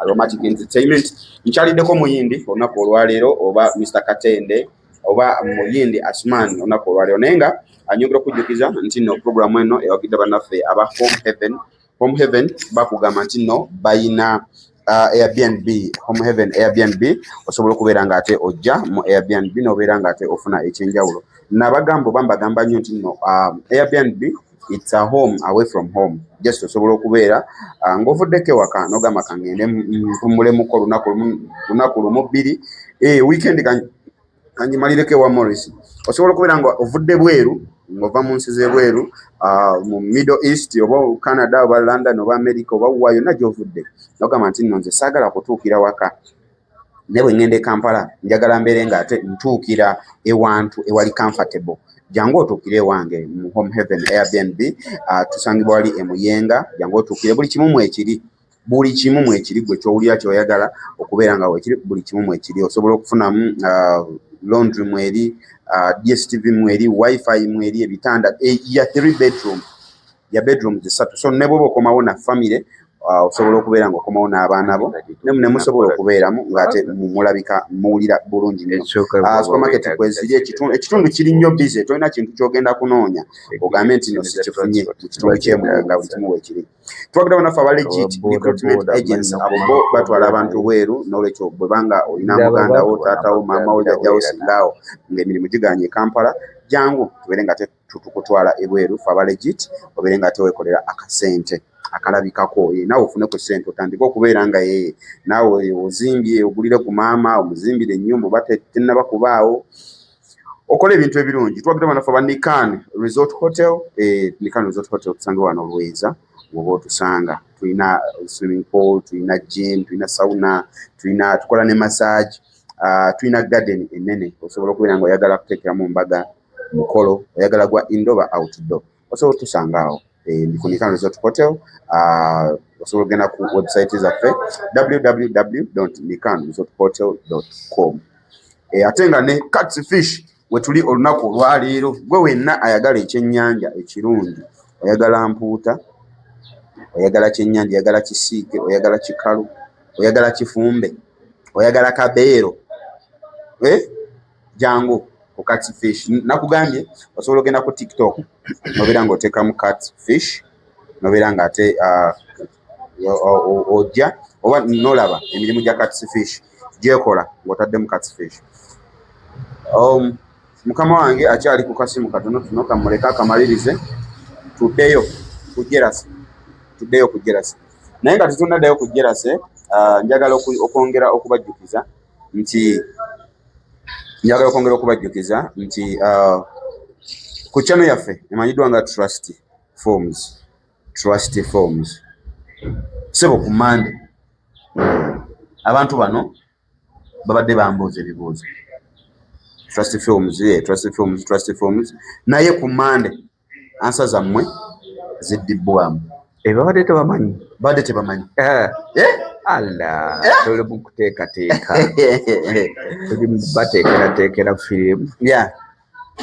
Aromatic Entertainment. Nkyaliddeko Muyindi olunaku olwaleero oba Mr Katende oba Muyindi Asman olunaku olwaleero, naye nga anyongera okujjukiza nti nno programu eno ewagidde bannaffe aba Home Heaven. Home Heaven bakugamba nti nno bayina Airbnb, Home Heaven Airbnb. Osobola okubeera ng'ate ojja mu Airbnb n'obeera ng'ate ofuna ekyenjawulo. Nabagamba oba mbagamba nnyo nti nno Airbnb, it's a home away from home. Just osobola okubeera ng'ovuddeko ewaka n'ogamba kangende mpummulemuko olunaku lumu bbiri, weekend kangimalireko ewa Morris. Osobola okubeera nga ovudde bweru, ng'ova mu nsi z'ebweru, mu Middle East oba Canada oba London oba America oba wa yonna gy'ovudde, n'ogamba nti nno nze saagala kutuukira waka, naye bwe ŋŋenda e Kampala njagala mbeere ng'ate ntuukira ewantu ewali comfortable. Jangu otuukire ewange mu Home Heaven Airbnb. Tusangibwa wali e Muyenga. Jangu otuukire, buli kimu mwekiri, buli kimu mwekiri. Gwe ky'owulira ky'oyagala okubeera nga weekiri, buli kimu mwekiri. Osobola okufunamu laundry mweri, DSTV mweri, wifi mweri, ebitanda ya 3 bedroom, ya bedroom zisatu. So ne bw'oba okomawo na family, osobola okubeera ng'okomawo n'abaana bo ne musobola okubeeramu ng'ate mulabika muwulira bulungi nnyo. Supermarket kweziri, ekitundu kiri nnyo busy, tolina kintu ky'ogenda kunoonya ogambe nti no sikifunye mu kitundu ky'Emuyenga, buli kimu weekiri. Twagala bannaffe aba Legit Recruitment Agency, abo bo batwala abantu bweru. N'olwekyo bwe banga olina muganda wo, taata wo, maama wo, jjajja wo, singaawo ng'emirimu giganye e Kampala, jangu tubeere nga tukutwala ebweru fe aba Legit, obeere nga teweekolera akasente akalabikako, naawe ofune ku ssente otandike okubeera nga ye naawe ozimbye, ogulire ku maama, omuzimbire ennyumba oba tennaba kubaawo, okola ebintu ebirungi. Twagira bannaffe aba Nikan Resort Hotel. Nikan Resort Hotel tusange wano Lweza, woba otusanga tulina swimming pool, tulina gym, tulina sauna, tulina tukola ne massage, tulina garden enene. Osobola okubeera nga oyagala kuteekeramu mbaga, mukolo, oyagala gwa indoor ba outdoor, osobola otusanga awo ku Nikan Resort Hotel. Osobola okugenda ku website zaffe www.nikanresorthotel.com. Ate nga ne Cats Fish wetuli olunaku olwaleero. Gwe wenna ayagala ekyennyanja ekirungi, oyagala mpuuta, oyagala kyennyanja, oyagala kisiike, oyagala kikalu, oyagala kifumbe, oyagala kabeero, jangu ku Cats Fish. Nakugambye osobola ogenda ku TikTok nobeera ng'oteekamu Cats Fish, nobeera ng'ate ojja oba nolaba emirimu gya Cats Fish gyekola ng'otaddemu Cats Fish. Mukama wange akyali ku kasimu katono tuno, kamuleke akamalirize, tuddeyo ku Jerase, tuddeyo ku Jerase. Naye nga tetunnaddayo ku Jerase, njagala okwongera okubajjukiza nti ku channel yaffe emanyiddwa nga Trust Forms, Trust Forms, sebo ku Mande abantu bano babadde bambuuza ebibuuzo. Trust Films, yeah, Trust Films, Trust Films. Naye ku Mande answer zammwe ziddibwamu. Babadde tebamanyi. Babadde tebamanyi. Alla, tuli mu kuteekateeka, tuli mu bateekerateekera firimu. Yeah,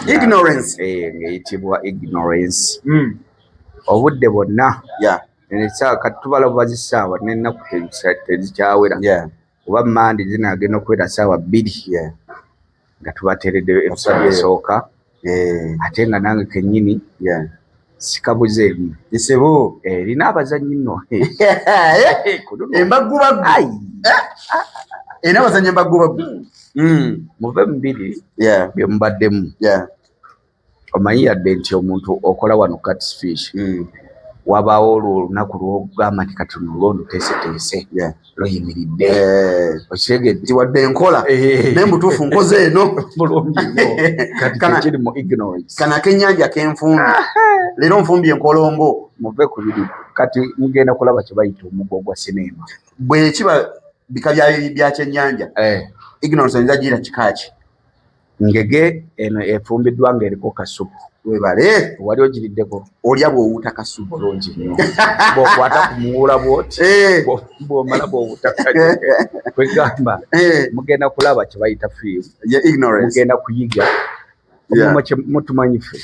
Ignorance. Ng'eyitibwa Ignorance. Obudde bwonna essaawa kati tubala bubazi ssaawa n'ennaku tezikyawera, oba Mande zinaagenda okubeera ssaawa 2 nga tubateereddeyo episode esooka, ate nga nange kennyini sikabuzeemu. Esebo. Erina abazannyi nno. Embagubaggu, erina abazannyi embagubaggu. Muve mu biri bye mubaddemu. Omanyi yadde nti omuntu okola wano Cats Fish, wabaawo olwo olunaku lwogamba nti kati luno lwonduteeseteese, luyimiridde. Okitegedde? Nti wadde enkola, naye mutuufu nkoze eno. Bulungi nnyo. Kati tekiri mu ignorance. Kano akennyanja kenfumbye leero, nfumbye enkolongo. Muve ku biri. Kati mugenda kulaba kye bayita omuggo gwa sinema. Bwe kiba bika bya kyennyanja, ignorance oyinza gira kika ki? Ngege eno efumbiddwa ng'eriko kasupu. Webale. Wali ogiriddeko? Olya bw'owuuta kasupu. Bulungi nnyo. Bw'okwata ku muwuula bw'oti, bw'omala bw'owuuta, kwegamba mugenda kulaba kye bayita firimu. Ye ignorance. Mugenda kuyiga. Mutumanyi ffe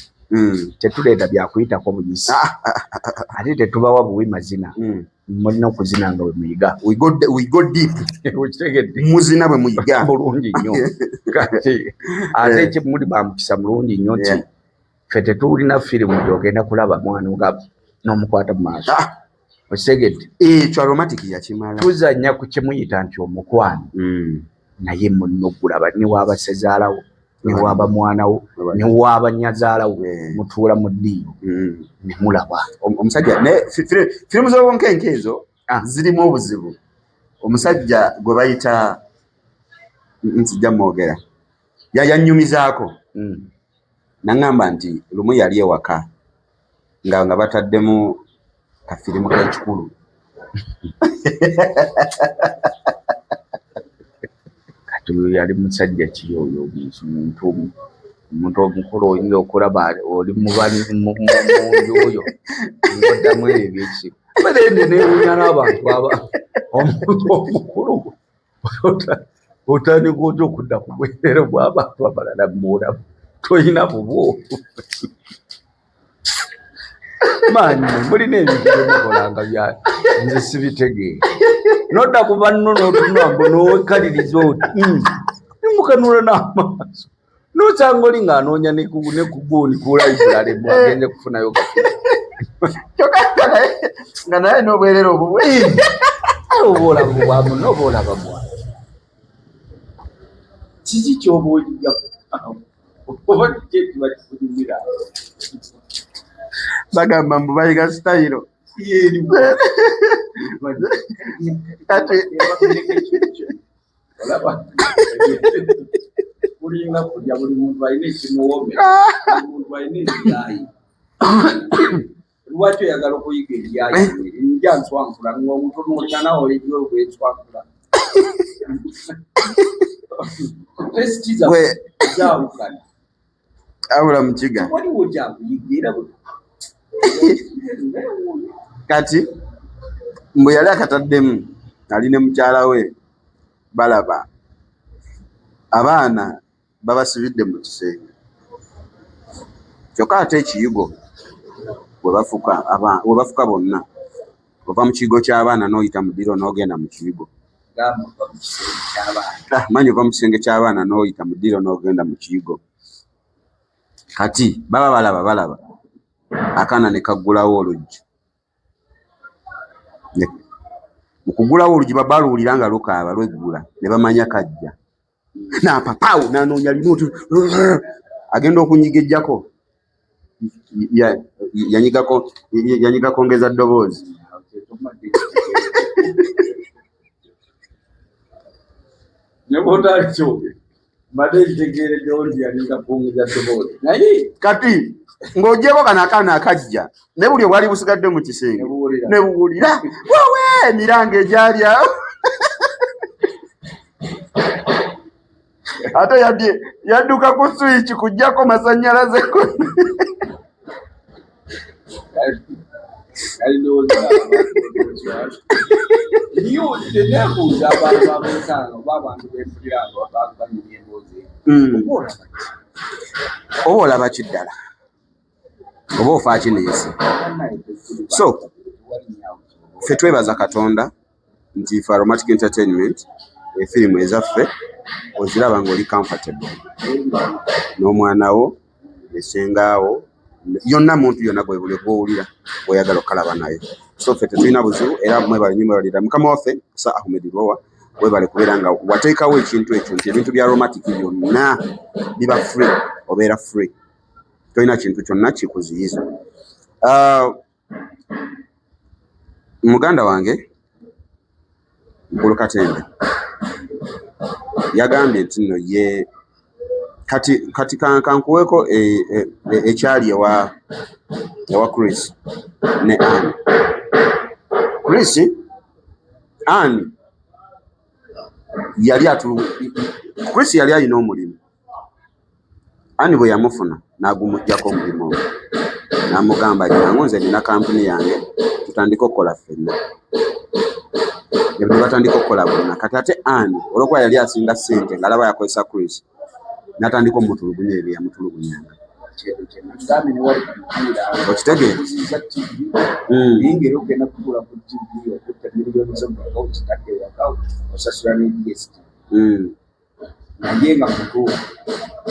tetuleeta byakuyitako buyisi, ate tetubawa buwi mazina. Mulina okuzina nga bwe muyiga. We go deep. Okitegedde? Muzina bwe muyiga. Bulungi nnyo. Kati ate ki, muli bamukisa mulungi nnyo nti ffe tetulina firimu gyogenda kulaba mwana nga n'omukwata mu maaso. Okitegedde? Ekyo Aromatic yakimala. Tuzannya ku kyemuyita nti omukwano, naye mulina okugulaba newaaba sezaalawo, newaaba mwanawo, newaaba nyazaalawo, mutuula mu ddiiro ne mulaba. Omusajja naye firimu z'obunkenke ezo zirimu obuzibu. Omusajja gwe bayita, nsijja mwogera, yannyumizaako naŋŋamba nti lumu yali ewaka nga bataddemu kafirimu k'ekikulu. Kati oyo yali musajja ki oyo? Omuntu omukulu oyinza okulaba oli munju oyo ngoddamu ebyo ebyekisiru. Berende newunya n'abantu aba omuntu omukulu otandika otya okudda ku bwerere bw'abantu abalala mubulamu toyina bubwo? Maanyi mulina ebintu byemukola nga bya nze sibitegeera. Nodda ku banno n'otunula mbu n'owekaliriza oti, mukanula n'amaaso, nosanga oli ng'anoonya ne ku guuni ku library bwagenze kufunayo. Kyokka nga naye n'obwerere obubwe. Oba olaba bwa munno oba olaba bwa kiki kyoba oyiga, oba kiki ekiba kikunyumira? Bagamba mbu bayiga sitayiro. Kati olaba kulinga kulya, buli muntu alina ekimuwoomera, buli muntu alina ebyayi. Lwaki oyagala okuyiga ebyayi? Nja nswankula ngaomutunuulira nawe oligyo bwenswankula. Taste zaffe zaawukana. Abula mukiga. Waliwo kyakuyiga era Kati mbu yali akataddemu, ali ne mukyala we, balaba abaana babasibidde mu kisenge, kyokka ate ekiyigo we bafuka bonna, ova mu kiyigo ky'abaana n'oyita mu ddiro n'ogenda mu kiyigo. Gamba ova mu kisenge ky'abaana. Ah, manyi ova mu kisenge ky'abaana n'oyita mu ddiro n'ogenda mu kiyigo. Kati baba balaba akaana ne kaggulawo oluggi. Mu kuggulawo oluggi baluwulira nga lukaaba lweggula, ne bamanya kajja napapaawo nanoonya limutu agenda okunyiga ejjako. Yanyigako ngeza ddoboozi. Ne bw'otaali kyogere, mbadde nkitegeereddewo nti yalinga kwongeza ddoboozi, naye Kati ng'ogyeko kano akaana akajja, ne buli obwali busigadde mu kisenge ne buwulira. Ne buwulira wowe emiranga egyali awo. Ate yadduka ku switch kujjako masannyalaze. Kali ndowooza niyo nebuuza abantu abensanga oba abantu bempulira nga banyumya emboozi eyo. Oba olaba ki? Oba olaba ki ddala, oba ofa ki n'ensi? So, ffe twebaza Katonda nti fe Aromatic Entertainment efirimu ezaffe oziraba ng'oli comfortable n'omwana wo, esengaawo, yonna muntu yonna gwe buli gwowulira gw'oyagala okukalaba naye. So ffe tetulina buzibu, era mwebale nnyo, mwebalira mukama waffe Sir Ahmed Rowa. Webale kubeera nga wateekawo ekintu ekyo nti ebintu bya Aromatic byonna biba free, obeera free. Tolina kintu kyonna kikuziyiza. Muganda wange Mukulu Katende yagambye nti nno ye kati kankuweeko ekyali ewa Chris ne Ann. Chris, Ann yali atulu, Chris yali alina omulimu. Ann bwe yamufuna n'agumuggyako omulimu ogwo, n'amugamba jangu nze nina kampuni yange tutandike okukola ffenna. Ebyo batandika okukola bonna. Kati ate Ann olw'okuba yali asinga ssente ng'alaba yakozesa Chris, n'atandika omutulugunya ebyo yamutulugunyanga. Okitegeera? Naye ng'era ogenda kutuula ku TV okutte miliyoni zo mmeka okitadde ewaka osasula ne DSTV. Naye nga mutuufu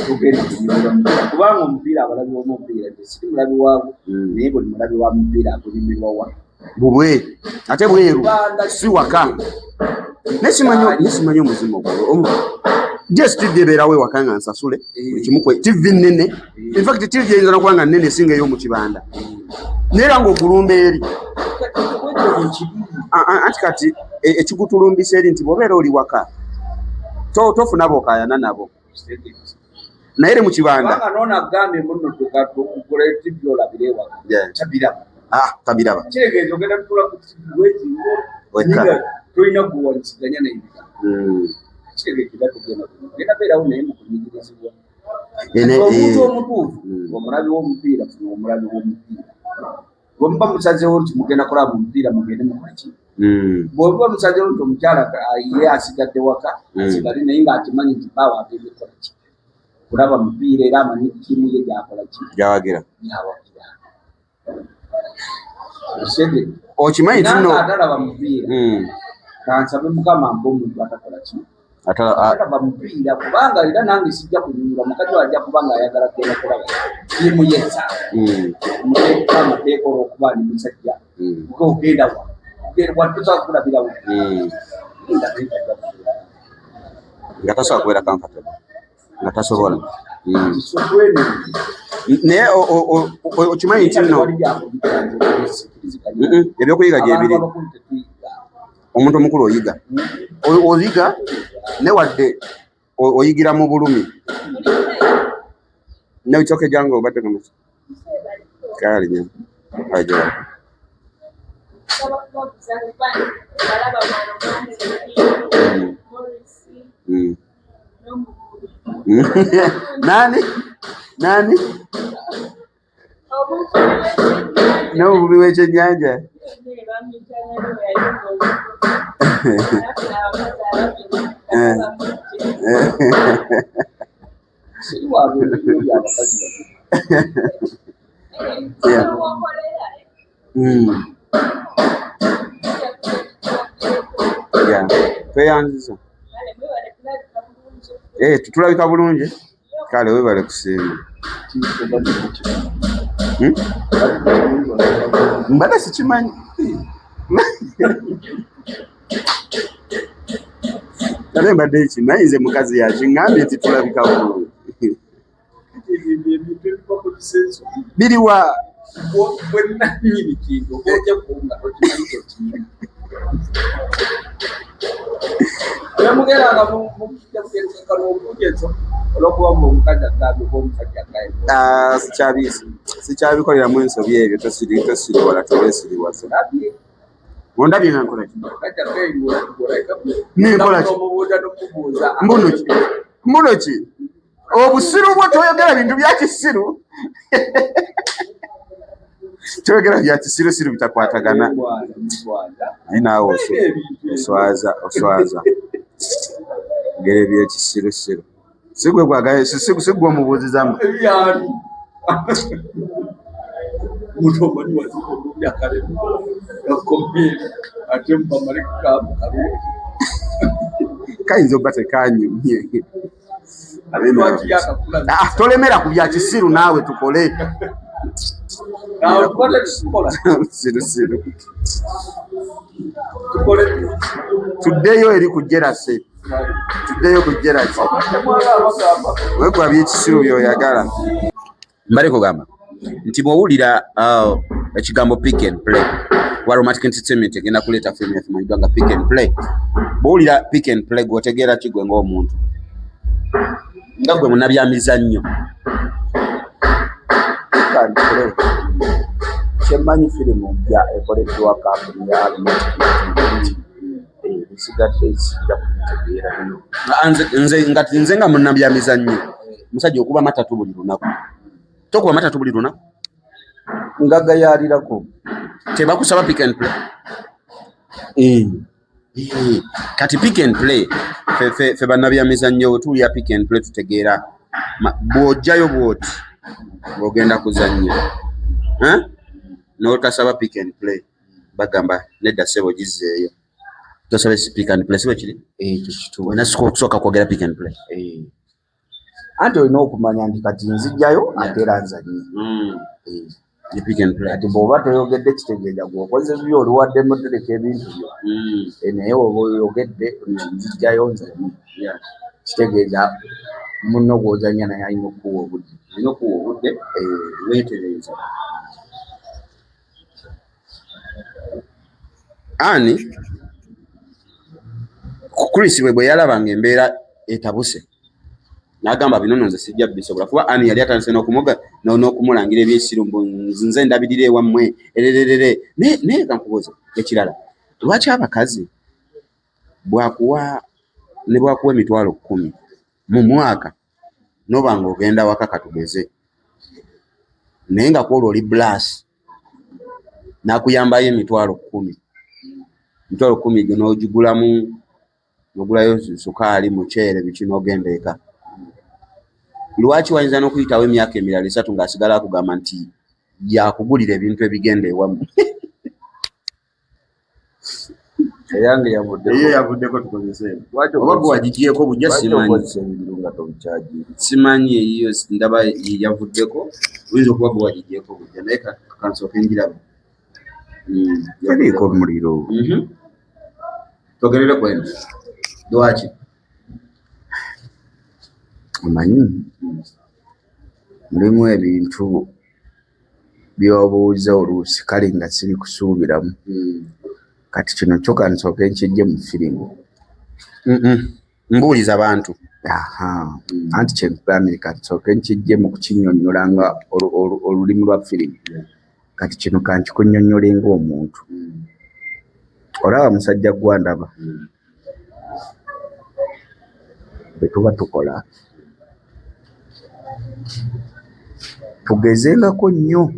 togenda kunyumirwa mupiira kubanga omupiira abalabi b'omupiira nze siri mulabi waabwe, naye buli mulabi wa mupiira agunyumirwa wa bubwe ate bweru si waka. Naye simanyi omuzimu ogwo. DSTV ebeerawo ewaka nga nsasule buli kimu kwe TV nnene. In fact TV eyinza n'okuba nga nnene esinga ey'omu kibanda, naye era ng'ogulumba eri. Anti kati ekigutulumbisa eri nti bw'obeera oli waka tofuna b'okaayana nabo, naye eri mu kibanda. Kubanga n'ono agambye munno tugula TV olabire ewaka. Tabiraba. Tabiraba. Kitegeeza ogenda kutuula ku TV weezinga Wekka. Tolina gwewanyisiganya naye bigambo. Kitegeeza era tugenda kugenda beerawo naye mu kunyigirizibwa. Omuntu omutuufu, omulabi w'omupiira, funa omulabi w'omupiira. Bwe muba musazeewo nti mugenda kulaba omupiira, mugende mukole ki? Bwe muba musazeewo nti omukyala ye asigadde waka, asigale naye ng'akimanyi nti bbaawe agenda kukola ki? Kulaba mupiira, era amanyi ttiimu ye gy'akola ki? Gy'awagira. Gy'awagira. Osegedde. Okimanyi nti nno Nange atalaba mupiira. Kansabe Mukama ampe omuntu atakola ki? Atalaba mupiira, kubanga era nange sijja kunyumirwa, mukazi we ajja kuba ng'ayagala kugenda kulaba ttiimu ye essaala. Muteeka amateeka olw'okuba ndi musajja. Kuba ogenda wa? Ogenda wa, tosobola kulabirawo. Nga naye tajja kubeera. Nga tasobola kubeera comfortable. Nga tasobola. So twene. Naye okimanyi nti nno Tewali byakuyiga nze sikiriziganya. Ebyokuyiga gye biri. Abantu abakulu tetuyiga. Omuntu omukulu oyiga. Oyiga ne wadde oyigira mu bulumi. Ne kyoke jangu obadde ku musi. Kale nnyo. Aja. Nani? Nani? N'omuvubi w'ekyennyanja. Siri wa bintu by'abakazi babiri. Yeah. Tweyanziza. Tulabika bulungi. Kale weebale kusiima. Mbadde sikimanyi. Ate mbadde nkimanyi nze mukazi yakiŋŋambye nti tulabika bulungi. Biriwa? Gwe nannyini kintu oba otya nga tokimanyi tokimanyi. Temugeranga mu olw'okuba mbu omukazi agambye oba omusajja agambye. Sikyabikoleramu ensobi ebyo, tosiriwala, tewesiriwaza. Ndabye. Ondabye nga nkola ki? Omusajja agambye Nenkola ki? Omubuuza n'omubuuza. Mbuno ki? Mbuno ki? Obusiru bwo toyogera bintu bya kisiru. Toyogera bya kisirusiru bitakwatagana. Naye naawe oswaza, oswaza. Ngeri ebyekisirusiru. Si gwe gwagaye, si gwe omubuuzizamu. Ebyali. Omuntu omanyi wazika omubbi akalemu gakomere ate mubamale kukamu kalungi. Kayinza obba tekanyumye. Ate lwaki yakakula? Tolemera ku bya kisiru naawe tukole. Naawe tukole tukola. Sirusiru. Tukole. Tuddeyo eri ku Jerase. Tuddeyo ku Jerase. Weekuba by'ekisiru by'oyagala. Mbale kugamba nti bw'owulira ekigambo Pick and Play wa Aromatic Entertainment egenda kuleeta firimu yaffe emanyiddwa nga Pick and Play. Bw'owulira Pick and Play gw'otegeera ki gwe ng'omuntu, nga gwe munnabyamizannyo? Pick and Play kyemmanyi firimu mpya ekoleddwa kampuni ya Aromatic Entertainment. Ebisigadde sijja kubitegeera nnyo. Nze nga munnabyamizannyo, musajja okuba matatu buli lunaku, tokuba matatu buli lunaku? Ngagayalirako. Tebakusaba pick and play? Kati pick and play, fe bannabyamizannyo bwe tuwulira pick and play tutegeera bw'ojjayo bw'oti ng'ogenda kuzannya, n'otasaba pick and play, bagamba nedda ssebo, gizzeeyo, tosabe pick and play. Si bwe kiri? Ekyo kituufu. Olina kusooka kwogera pick and play. Anti olina okumanya nti kati nzijjayo ate era nzannye. Pick and play. Kati bw'oba toyogedde kitegeeza gw'okoze byo, oli wadde mutereka ebintu byo. Naye oba oyogedde nti nzijjayo nzannye, kitegeeza munno gw'ozannya naye alina okukuwa obudde. Alina okuwa obudde, weetereeza. Ani Chris bwe yalabanga embeera etabuse n'agamba bino nno nze sijja bisobola, kuba ani yali atandise n'okumulangira ebyesiru mbu nze ndabirira ewammwe erererere. Naye kankubuuze ekirala, lwaki abakazi bwakuwa ne bwakuwa 100,000 mu mwaka noba ng'ogenda waka katugeze, naye nga kwolwo oli blasi n'akuyambayo 100,000, 100,000 gyo n'ogigulamu, n'ogulayo sukaali, muceere, biki, n'ogenda eka, lwaki wayinza n'okuyitawo emyaka emirala 3 ng'asigala akugamba nti yakugulira ebintu ebigenda ewammwe? Eyange yavuddeko. Eyo yavuddeko, tukozese. Lwaki Oba gwe wagigyeko bujja? Lwaki Simanyi. okozesa ebiriwo nga tobikyagiire? Simanyi, eyiyo ndaba yavuddeko, oyinza okuba gwe wagigyeko bujja, naye kansooke njiraba. Teriiko muliro. Twogerere ku eno, lwaki? Omanyi mulimu ebintu by'obuuza oluusi kale nga sibikusuubiramu. Kati kino kyo kansooke nkijje mu firimu. Mbuuliza bantu. Aha, anti kyenkugambye, kansooke nkijje mu kukinnyonnyola nga olulimi lwa firimu. Kati kino kankikunnyonnyole ng'omuntu. Olaba musajja gwandaba, bwe tuba tukola tugezengako nnyo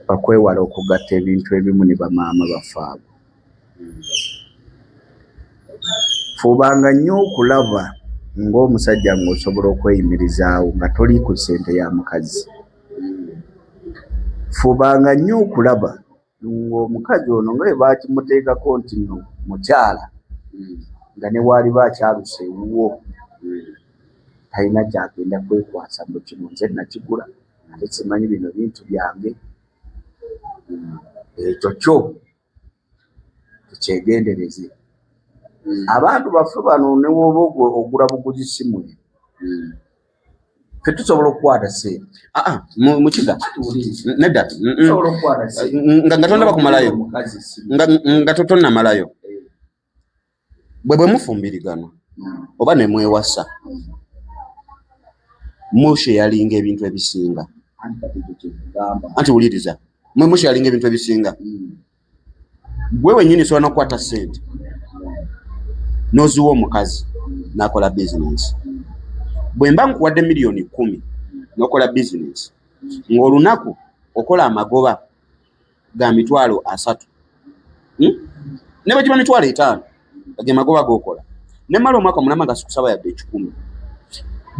okwewala okugatta ebintu ebimu ne bamaama baffe abo. Fubanga nnyo okulaba ng'omusajja ng'osobola okweyimirizaawo nga toli ku ssente ya mukazi. Fubanga nnyo okulaba ng'omukazi ono nga bwe bakimuteekako nti nno mukyala, nga ne bw'aliba akyaluse ewuwo talina kyagenda kwekwasa mbu kino nze nakigula, ate simanyi bino bintu byange. Ekyo kyo tukyegendereze. Abantu baffe bano ne bw'oba ogula buguzi simu eno, ffe tusobola okukwata ssente. Ah, ah, mukiga nedda. Tusobola okukwata ssente. Nga tonnaba kumalayo. Omukazi simu. Nga tonnamalayo, bwe mufumbiriganwa oba ne mwewasa, musharinga ebintu ebisinga. Anti kati ekyo kyekugamba. Anti wuliriza, mwe musharinga ebintu ebisinga. Gwe wennyini osobola n'okukwata ssente n'oziwa omukazi n'akola bizinensi. Bwe mba nkuwadde 10,000,000 n'okola bizinensi, ng'olunaku okola amagoba ga 30,000, Ne bwe giba 50,000, ge magoba g'okola, ne mmala omwaka mulamba nga sikusaba yadde 100.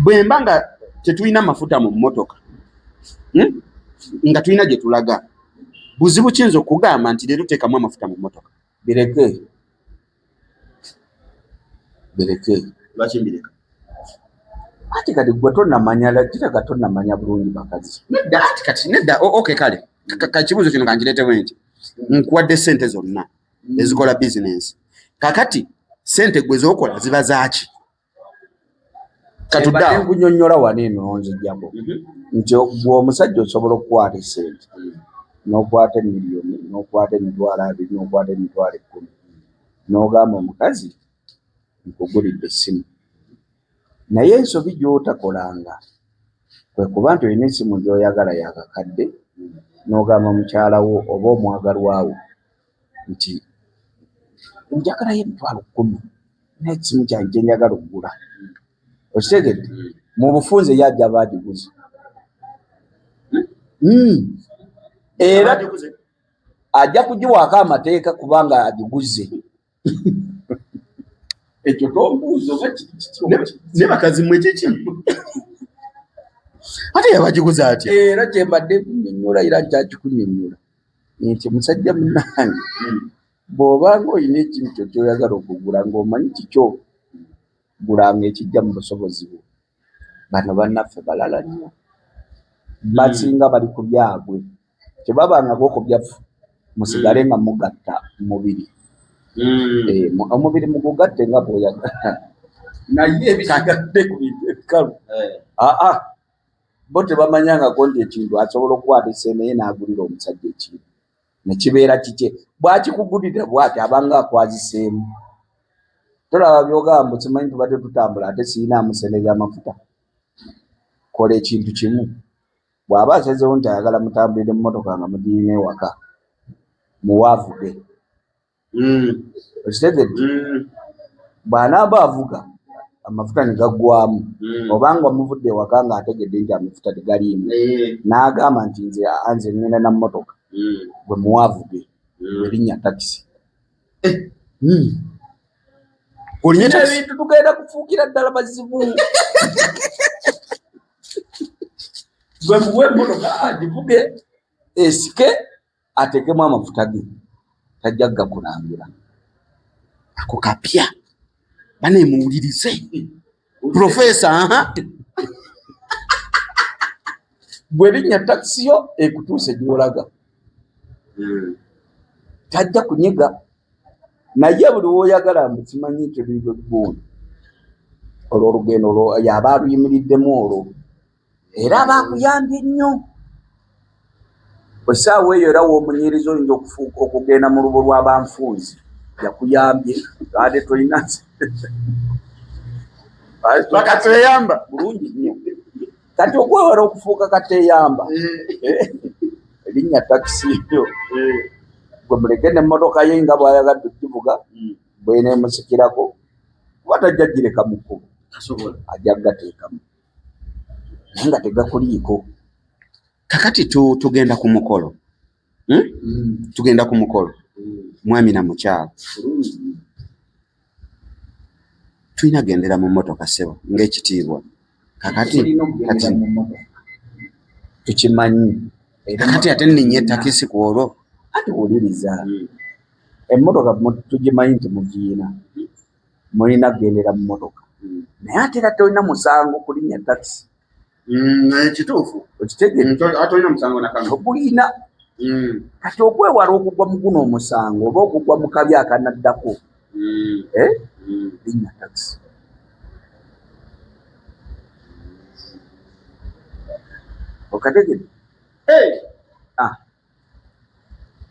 Bwe mba nga tetulina mafuta mu mmotoka, Nga tulina gye tulaga, buzibu kiyinza okugamba nti leero teekamu amafuta mu mmotoka? Bireke, bireke. Lwaki mbireka? Ati kati gwe tonnamanya, kireka tonnamanya bulungi bakazi. Nedda, ati kati nedda. Okay, kale kakibuuzo kino kankireetewo nti nkuwadde ssente zonna ezikola bizinensi, kakati ssente gwe z'okola ziba zaaki? Katudde nkunyonnyola wano eno nonzijjako nti gwe omusajja osobola okukwata esente n'okwata emiliyoni, n'okwata 20,000, n'okwata 10,000, n'ogamba omukazi nkugulidde essimu. Naye ensobi gy'otakolanga kwe kuba nti olina essimu gy'oyagala yakakadde, n'ogamba mukyala wo oba omwagalwa wo nti njagalayo 10,000, naye ekimu kyange kye njagala okugula. Okitegedde? Mu bufunze ye ajja aba agiguze. Era ajja kugiwaako amateeka kubanga agiguze. Ekyo tombuuza oba kiri kiki oba kiki. Ne bakazi mmwe kiki? Ate yabagiguze atya? Era kye mbadde nkunnyonnyola era nkyakikunnyonnyola nti musajja munnange, bw'obanga olina ekintu kyo ky'oyagala okugula ng'omanyi kikyo, gulanga ekijja mu busobozi bwo. Bano bannaffe balala nnyo, basinga bali ku byabwe, tebabangako ku byaffe. Musigale nga mugatta mubiri, omubiri mugugatte nga bw'oyagala, naye ebisigadde ku bintu ebikalu aa bo tebamanyangako nti ekintu asobola okukwata essente ye n'agulira omusajja ekintu ne kibeera kikye. Bw'akikugulira bw'ati abanga akwaziseemu. Tolaba by'ogamba mbu simanyi tubadde tutambula ate siyinaamu ssente z'amafuta. Kola ekintu kimu, bw'aba asazeewo nti ayagala mutambulire mu mmotoka nga mugirina ewaka, muwe avuge. Okitegedde? Bw'anaaba avuga amafuta ne gaggwamu, obanga omuvudde ewaka ng'ategedde nti amafuta tegaliimu, n'agamba nti nze nze ŋŋenda na mmotoka, gwe muwe avuge, gwe linnya takisi. Olinye takisi? Ebintu tugenda kufuukira ddala bazibu. Gwe muwe emmotoka agivuge esike ateekemu amafuta ge, tajja kugakulangira. Ako kapya, banemuwulirize profesa. Aha. Gwe linnya takisi yo ekutuuse gy'olaga, tajja kunyega. Naye buli w'oyagala mbu simanyi tebirwe gundi, olwo olugendo olwo yaba aluyimiriddemu olwo, era aba akuyambye nnyo. Essaawa eyo era w'omunyiriza oyinza okufuuka okugenda mu lubo lw'abanfunzi, yakuyambye ate tolina Bakateyamba. Bulungi nnyo. Kati okwewala okufuuka kateyamba, erinnya takisi yo, gwe muleke n'emmotoka ye nga bw'ayagadde okugivuga bweneemusikirako, kuba tajja gireka mu kkubo, ajja kugateekamu naye nga tegakuliiko. Kakati tugenda ku mukolo, Tugenda ku mukolo, mwami na mukyala, tulina gendera mu mmotoka ssebo ng'ekitiibwa. Kakati Tulina okugendera kati mu mmotoka, tukimanyi. Kakati ate nninye takisi ku olwo? Ati wuliriza, emmotoka tugimanyi nti mugiyina, mulina kugendera mu mmotoka, naye ate era tolina musango kulinnya takisi. Naye kituufu. Okitegedde? Ate olina omusango nakamu. Togulina. Kati okwewala okugwa mu guno omusango oba okugwa mu kabi akanaddako, linnya takisi. Okategedde?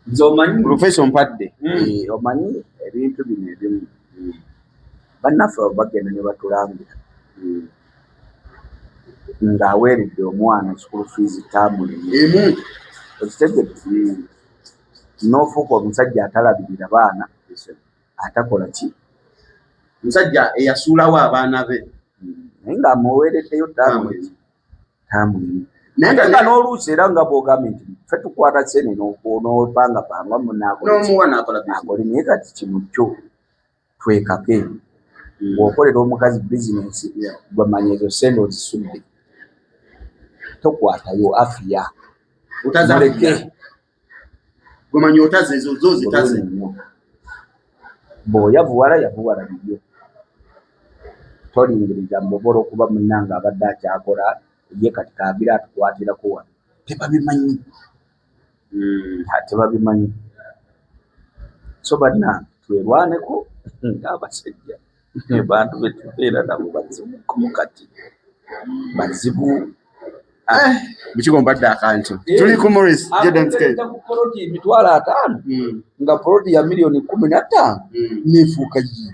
Nze omanyi Profesa ompadde. Omanyi ebintu bino ebimu bannaffe abo bagenda ne batulangira ng'aweeredde omwana school fees taamu emu. Emu. Okitegedde? N'ofuuka omusajja atalabirira baana, atakola ki, Musajja eyasuulawo abaana be. Naye ng'amuweereddeyo taamu emu, taamu emu. Naye Ate nga nga n'oluusi era nga bw'ogambye nti ffe tukwata ssente n'opangapanga munaakola ki? N'omuwa n'akola business. Akole, naye kati kino kyo twekake. Bw'okolera omukazi bizinensi, gwe manya ezo ssente ozisudde, tokwatayo afiya. Otaza Muleke. afiya. Gwe manya otaze ezo zo zitaze. Bulungi nnyo. Bw'oyavuwala, yavuwala bibyo, tolingiriza mbu oba olw'okuba munnange abadde akyakola ye kati kaabira atukwatirako wano. Tebabimanyi. Tebabimanyi. So bannange, twerwaneko ng'abasajja. Bantu betubeera nabo bazibu mukati, bazibu. Bukigo mbadde akantu. Tuli ku Morris Jordan Scale. Ku poloti 50,000 nga poloti ya miliyoni 15 nefuuka yi,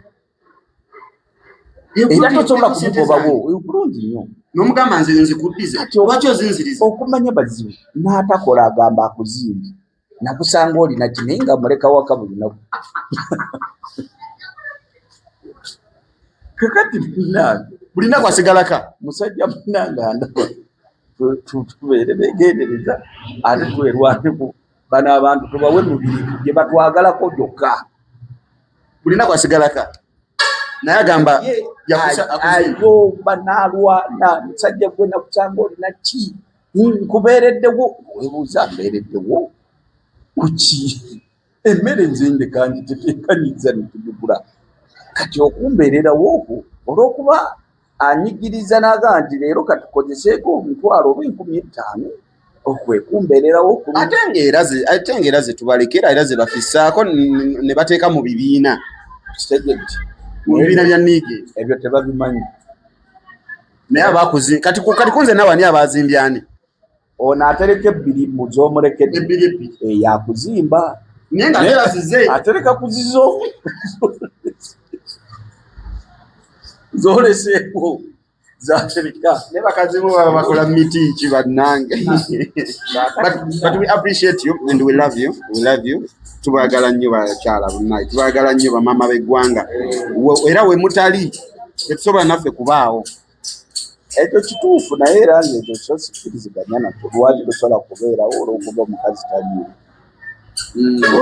era tosobola kumugobawo bulungi nnyo. N'omugamba nze nzikuddize, lwaki ozinziriza? Okumanya bazibu, n'atakola agamba akuzimbye, nakusanga olina ki, naye nga muleka waka buli lunaku. Kakati munange, Buli nnaku asigalaka. Musajja munange, andaba, tubeere begendereza ate twerwaneko. Bano abantu tubawe mubiri gye batwagalako gyokka. Buli nnaku asigalaka, naye agamba Ayoba n'alwana, musajja gwe nakusanga olina ki, nkubeereddewo. Webuuza, mbeereddewo kuki? Emmere nze ndeka ngiteteekanyiza netugigula. Kati okumbeererawo okwo, olw'okuba anyigiriza n'agamba nti leero katukozeseeko 1,000 oba 5,000, okwekumbeererawo. Ate ng'era ze tubalekera, era ze bafissaako ne bateeka mu bibiina, Kitegedde. Mu bibiina bya niige. Ebyo tebabimanyi. Naye abakuzi kati kunze nawe, ani abazimbye ani? Ono atereka ebbiri mu z'omulekedde. Ebbiri ebbiri. Yakuzimba. Naye nga era zize. Atereka ku zizo zoleseeko, zatereka. Ne bakazi bo baba bakola miti ki, bannange? But we appreciate you and we love you, we love you. Tubaagala nnyo bakyala bunnaye, tubaagala nnyo bamaama b'eggwanga. Era we mutali tetusobola naffe kubaawo. Ekyo kituufu, naye era nze ekyo kyo sikkiriziganya nakyo. Lwaki tosobola kubeerawo olw'okuba omukazi taliiwo?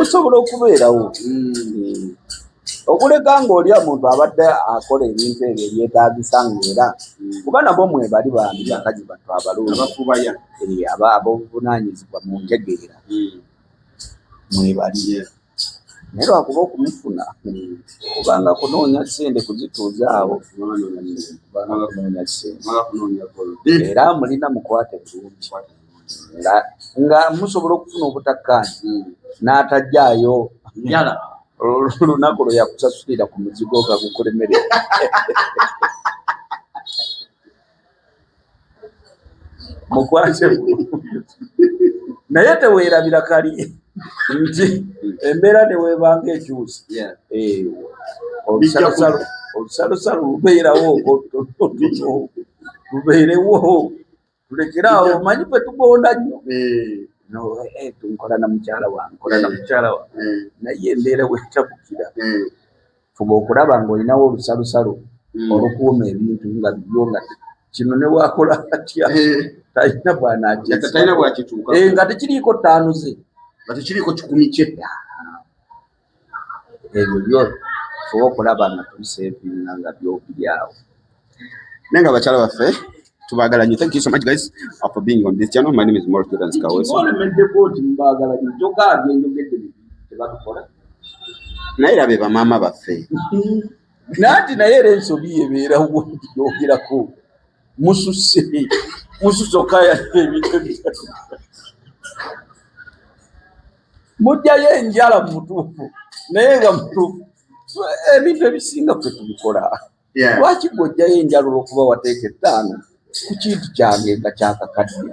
Osobola okubeerawo. Okuleka ng'oli omuntu abadde akola ebintu ebyo ebyetaagisa, ng'era kuba nabo mwebali bambi bakazi battu abalungi. Abafubaya. Ab'obuvunaanyizibwa mu ntegeera mwebali, naye lwakuba okumufuna kubanga kunoonya ssente kuzituuza awo, kubanga kunoonya ssente. Era mulina mukwate bulungi nga musobola okufuna obutakkaanya n'atajjaayo Njala. Olunaku lwe yakusasulira ku muzigo nga gukulemerera. Mukwate bulungi, naye teweerabira kali nti embeera neweebanga ekyuse. Olusalosalo lubeerawo, lubeerewo, tulekeraawo. Omanyi ffe tugonda nnyo. No, nkola na mukyala wange, nkola na mukyala wange, naye embeera wetabukira, fuba okulaba ng'olinawo olusalosalo olukuuma ebintu nga bibyo, nga kino ne wakola atya talina Talina bwakituuka. Nga tekiriiko ttaano ze. Nga tekiriiko 1,000 kye. Ebyo byo fuba okulaba nga tubisevinga nga byobiri awo. Naye nga bakyala baffe tubaagala nnyo. Thank you so much guys for being on this channel. My name is Morris Jordan Kaweesa. Olemeddeko nti mubaagala nnyo, kyokka byenjogedde bibi tebabikola. Naye era be bamaama baffe. Nanti naye era ensobi ebeerawo nti gyogerako mususse, mususse okayana ebintu ebitatu, mujjayo enjala mu mutuufu, naye nga mutuufu ebintu ebisinga ffe tubikola. Lwaki gw'ojjayo enjala olwokuba wateeka 5 ku kintu kyange nga kyakakadde?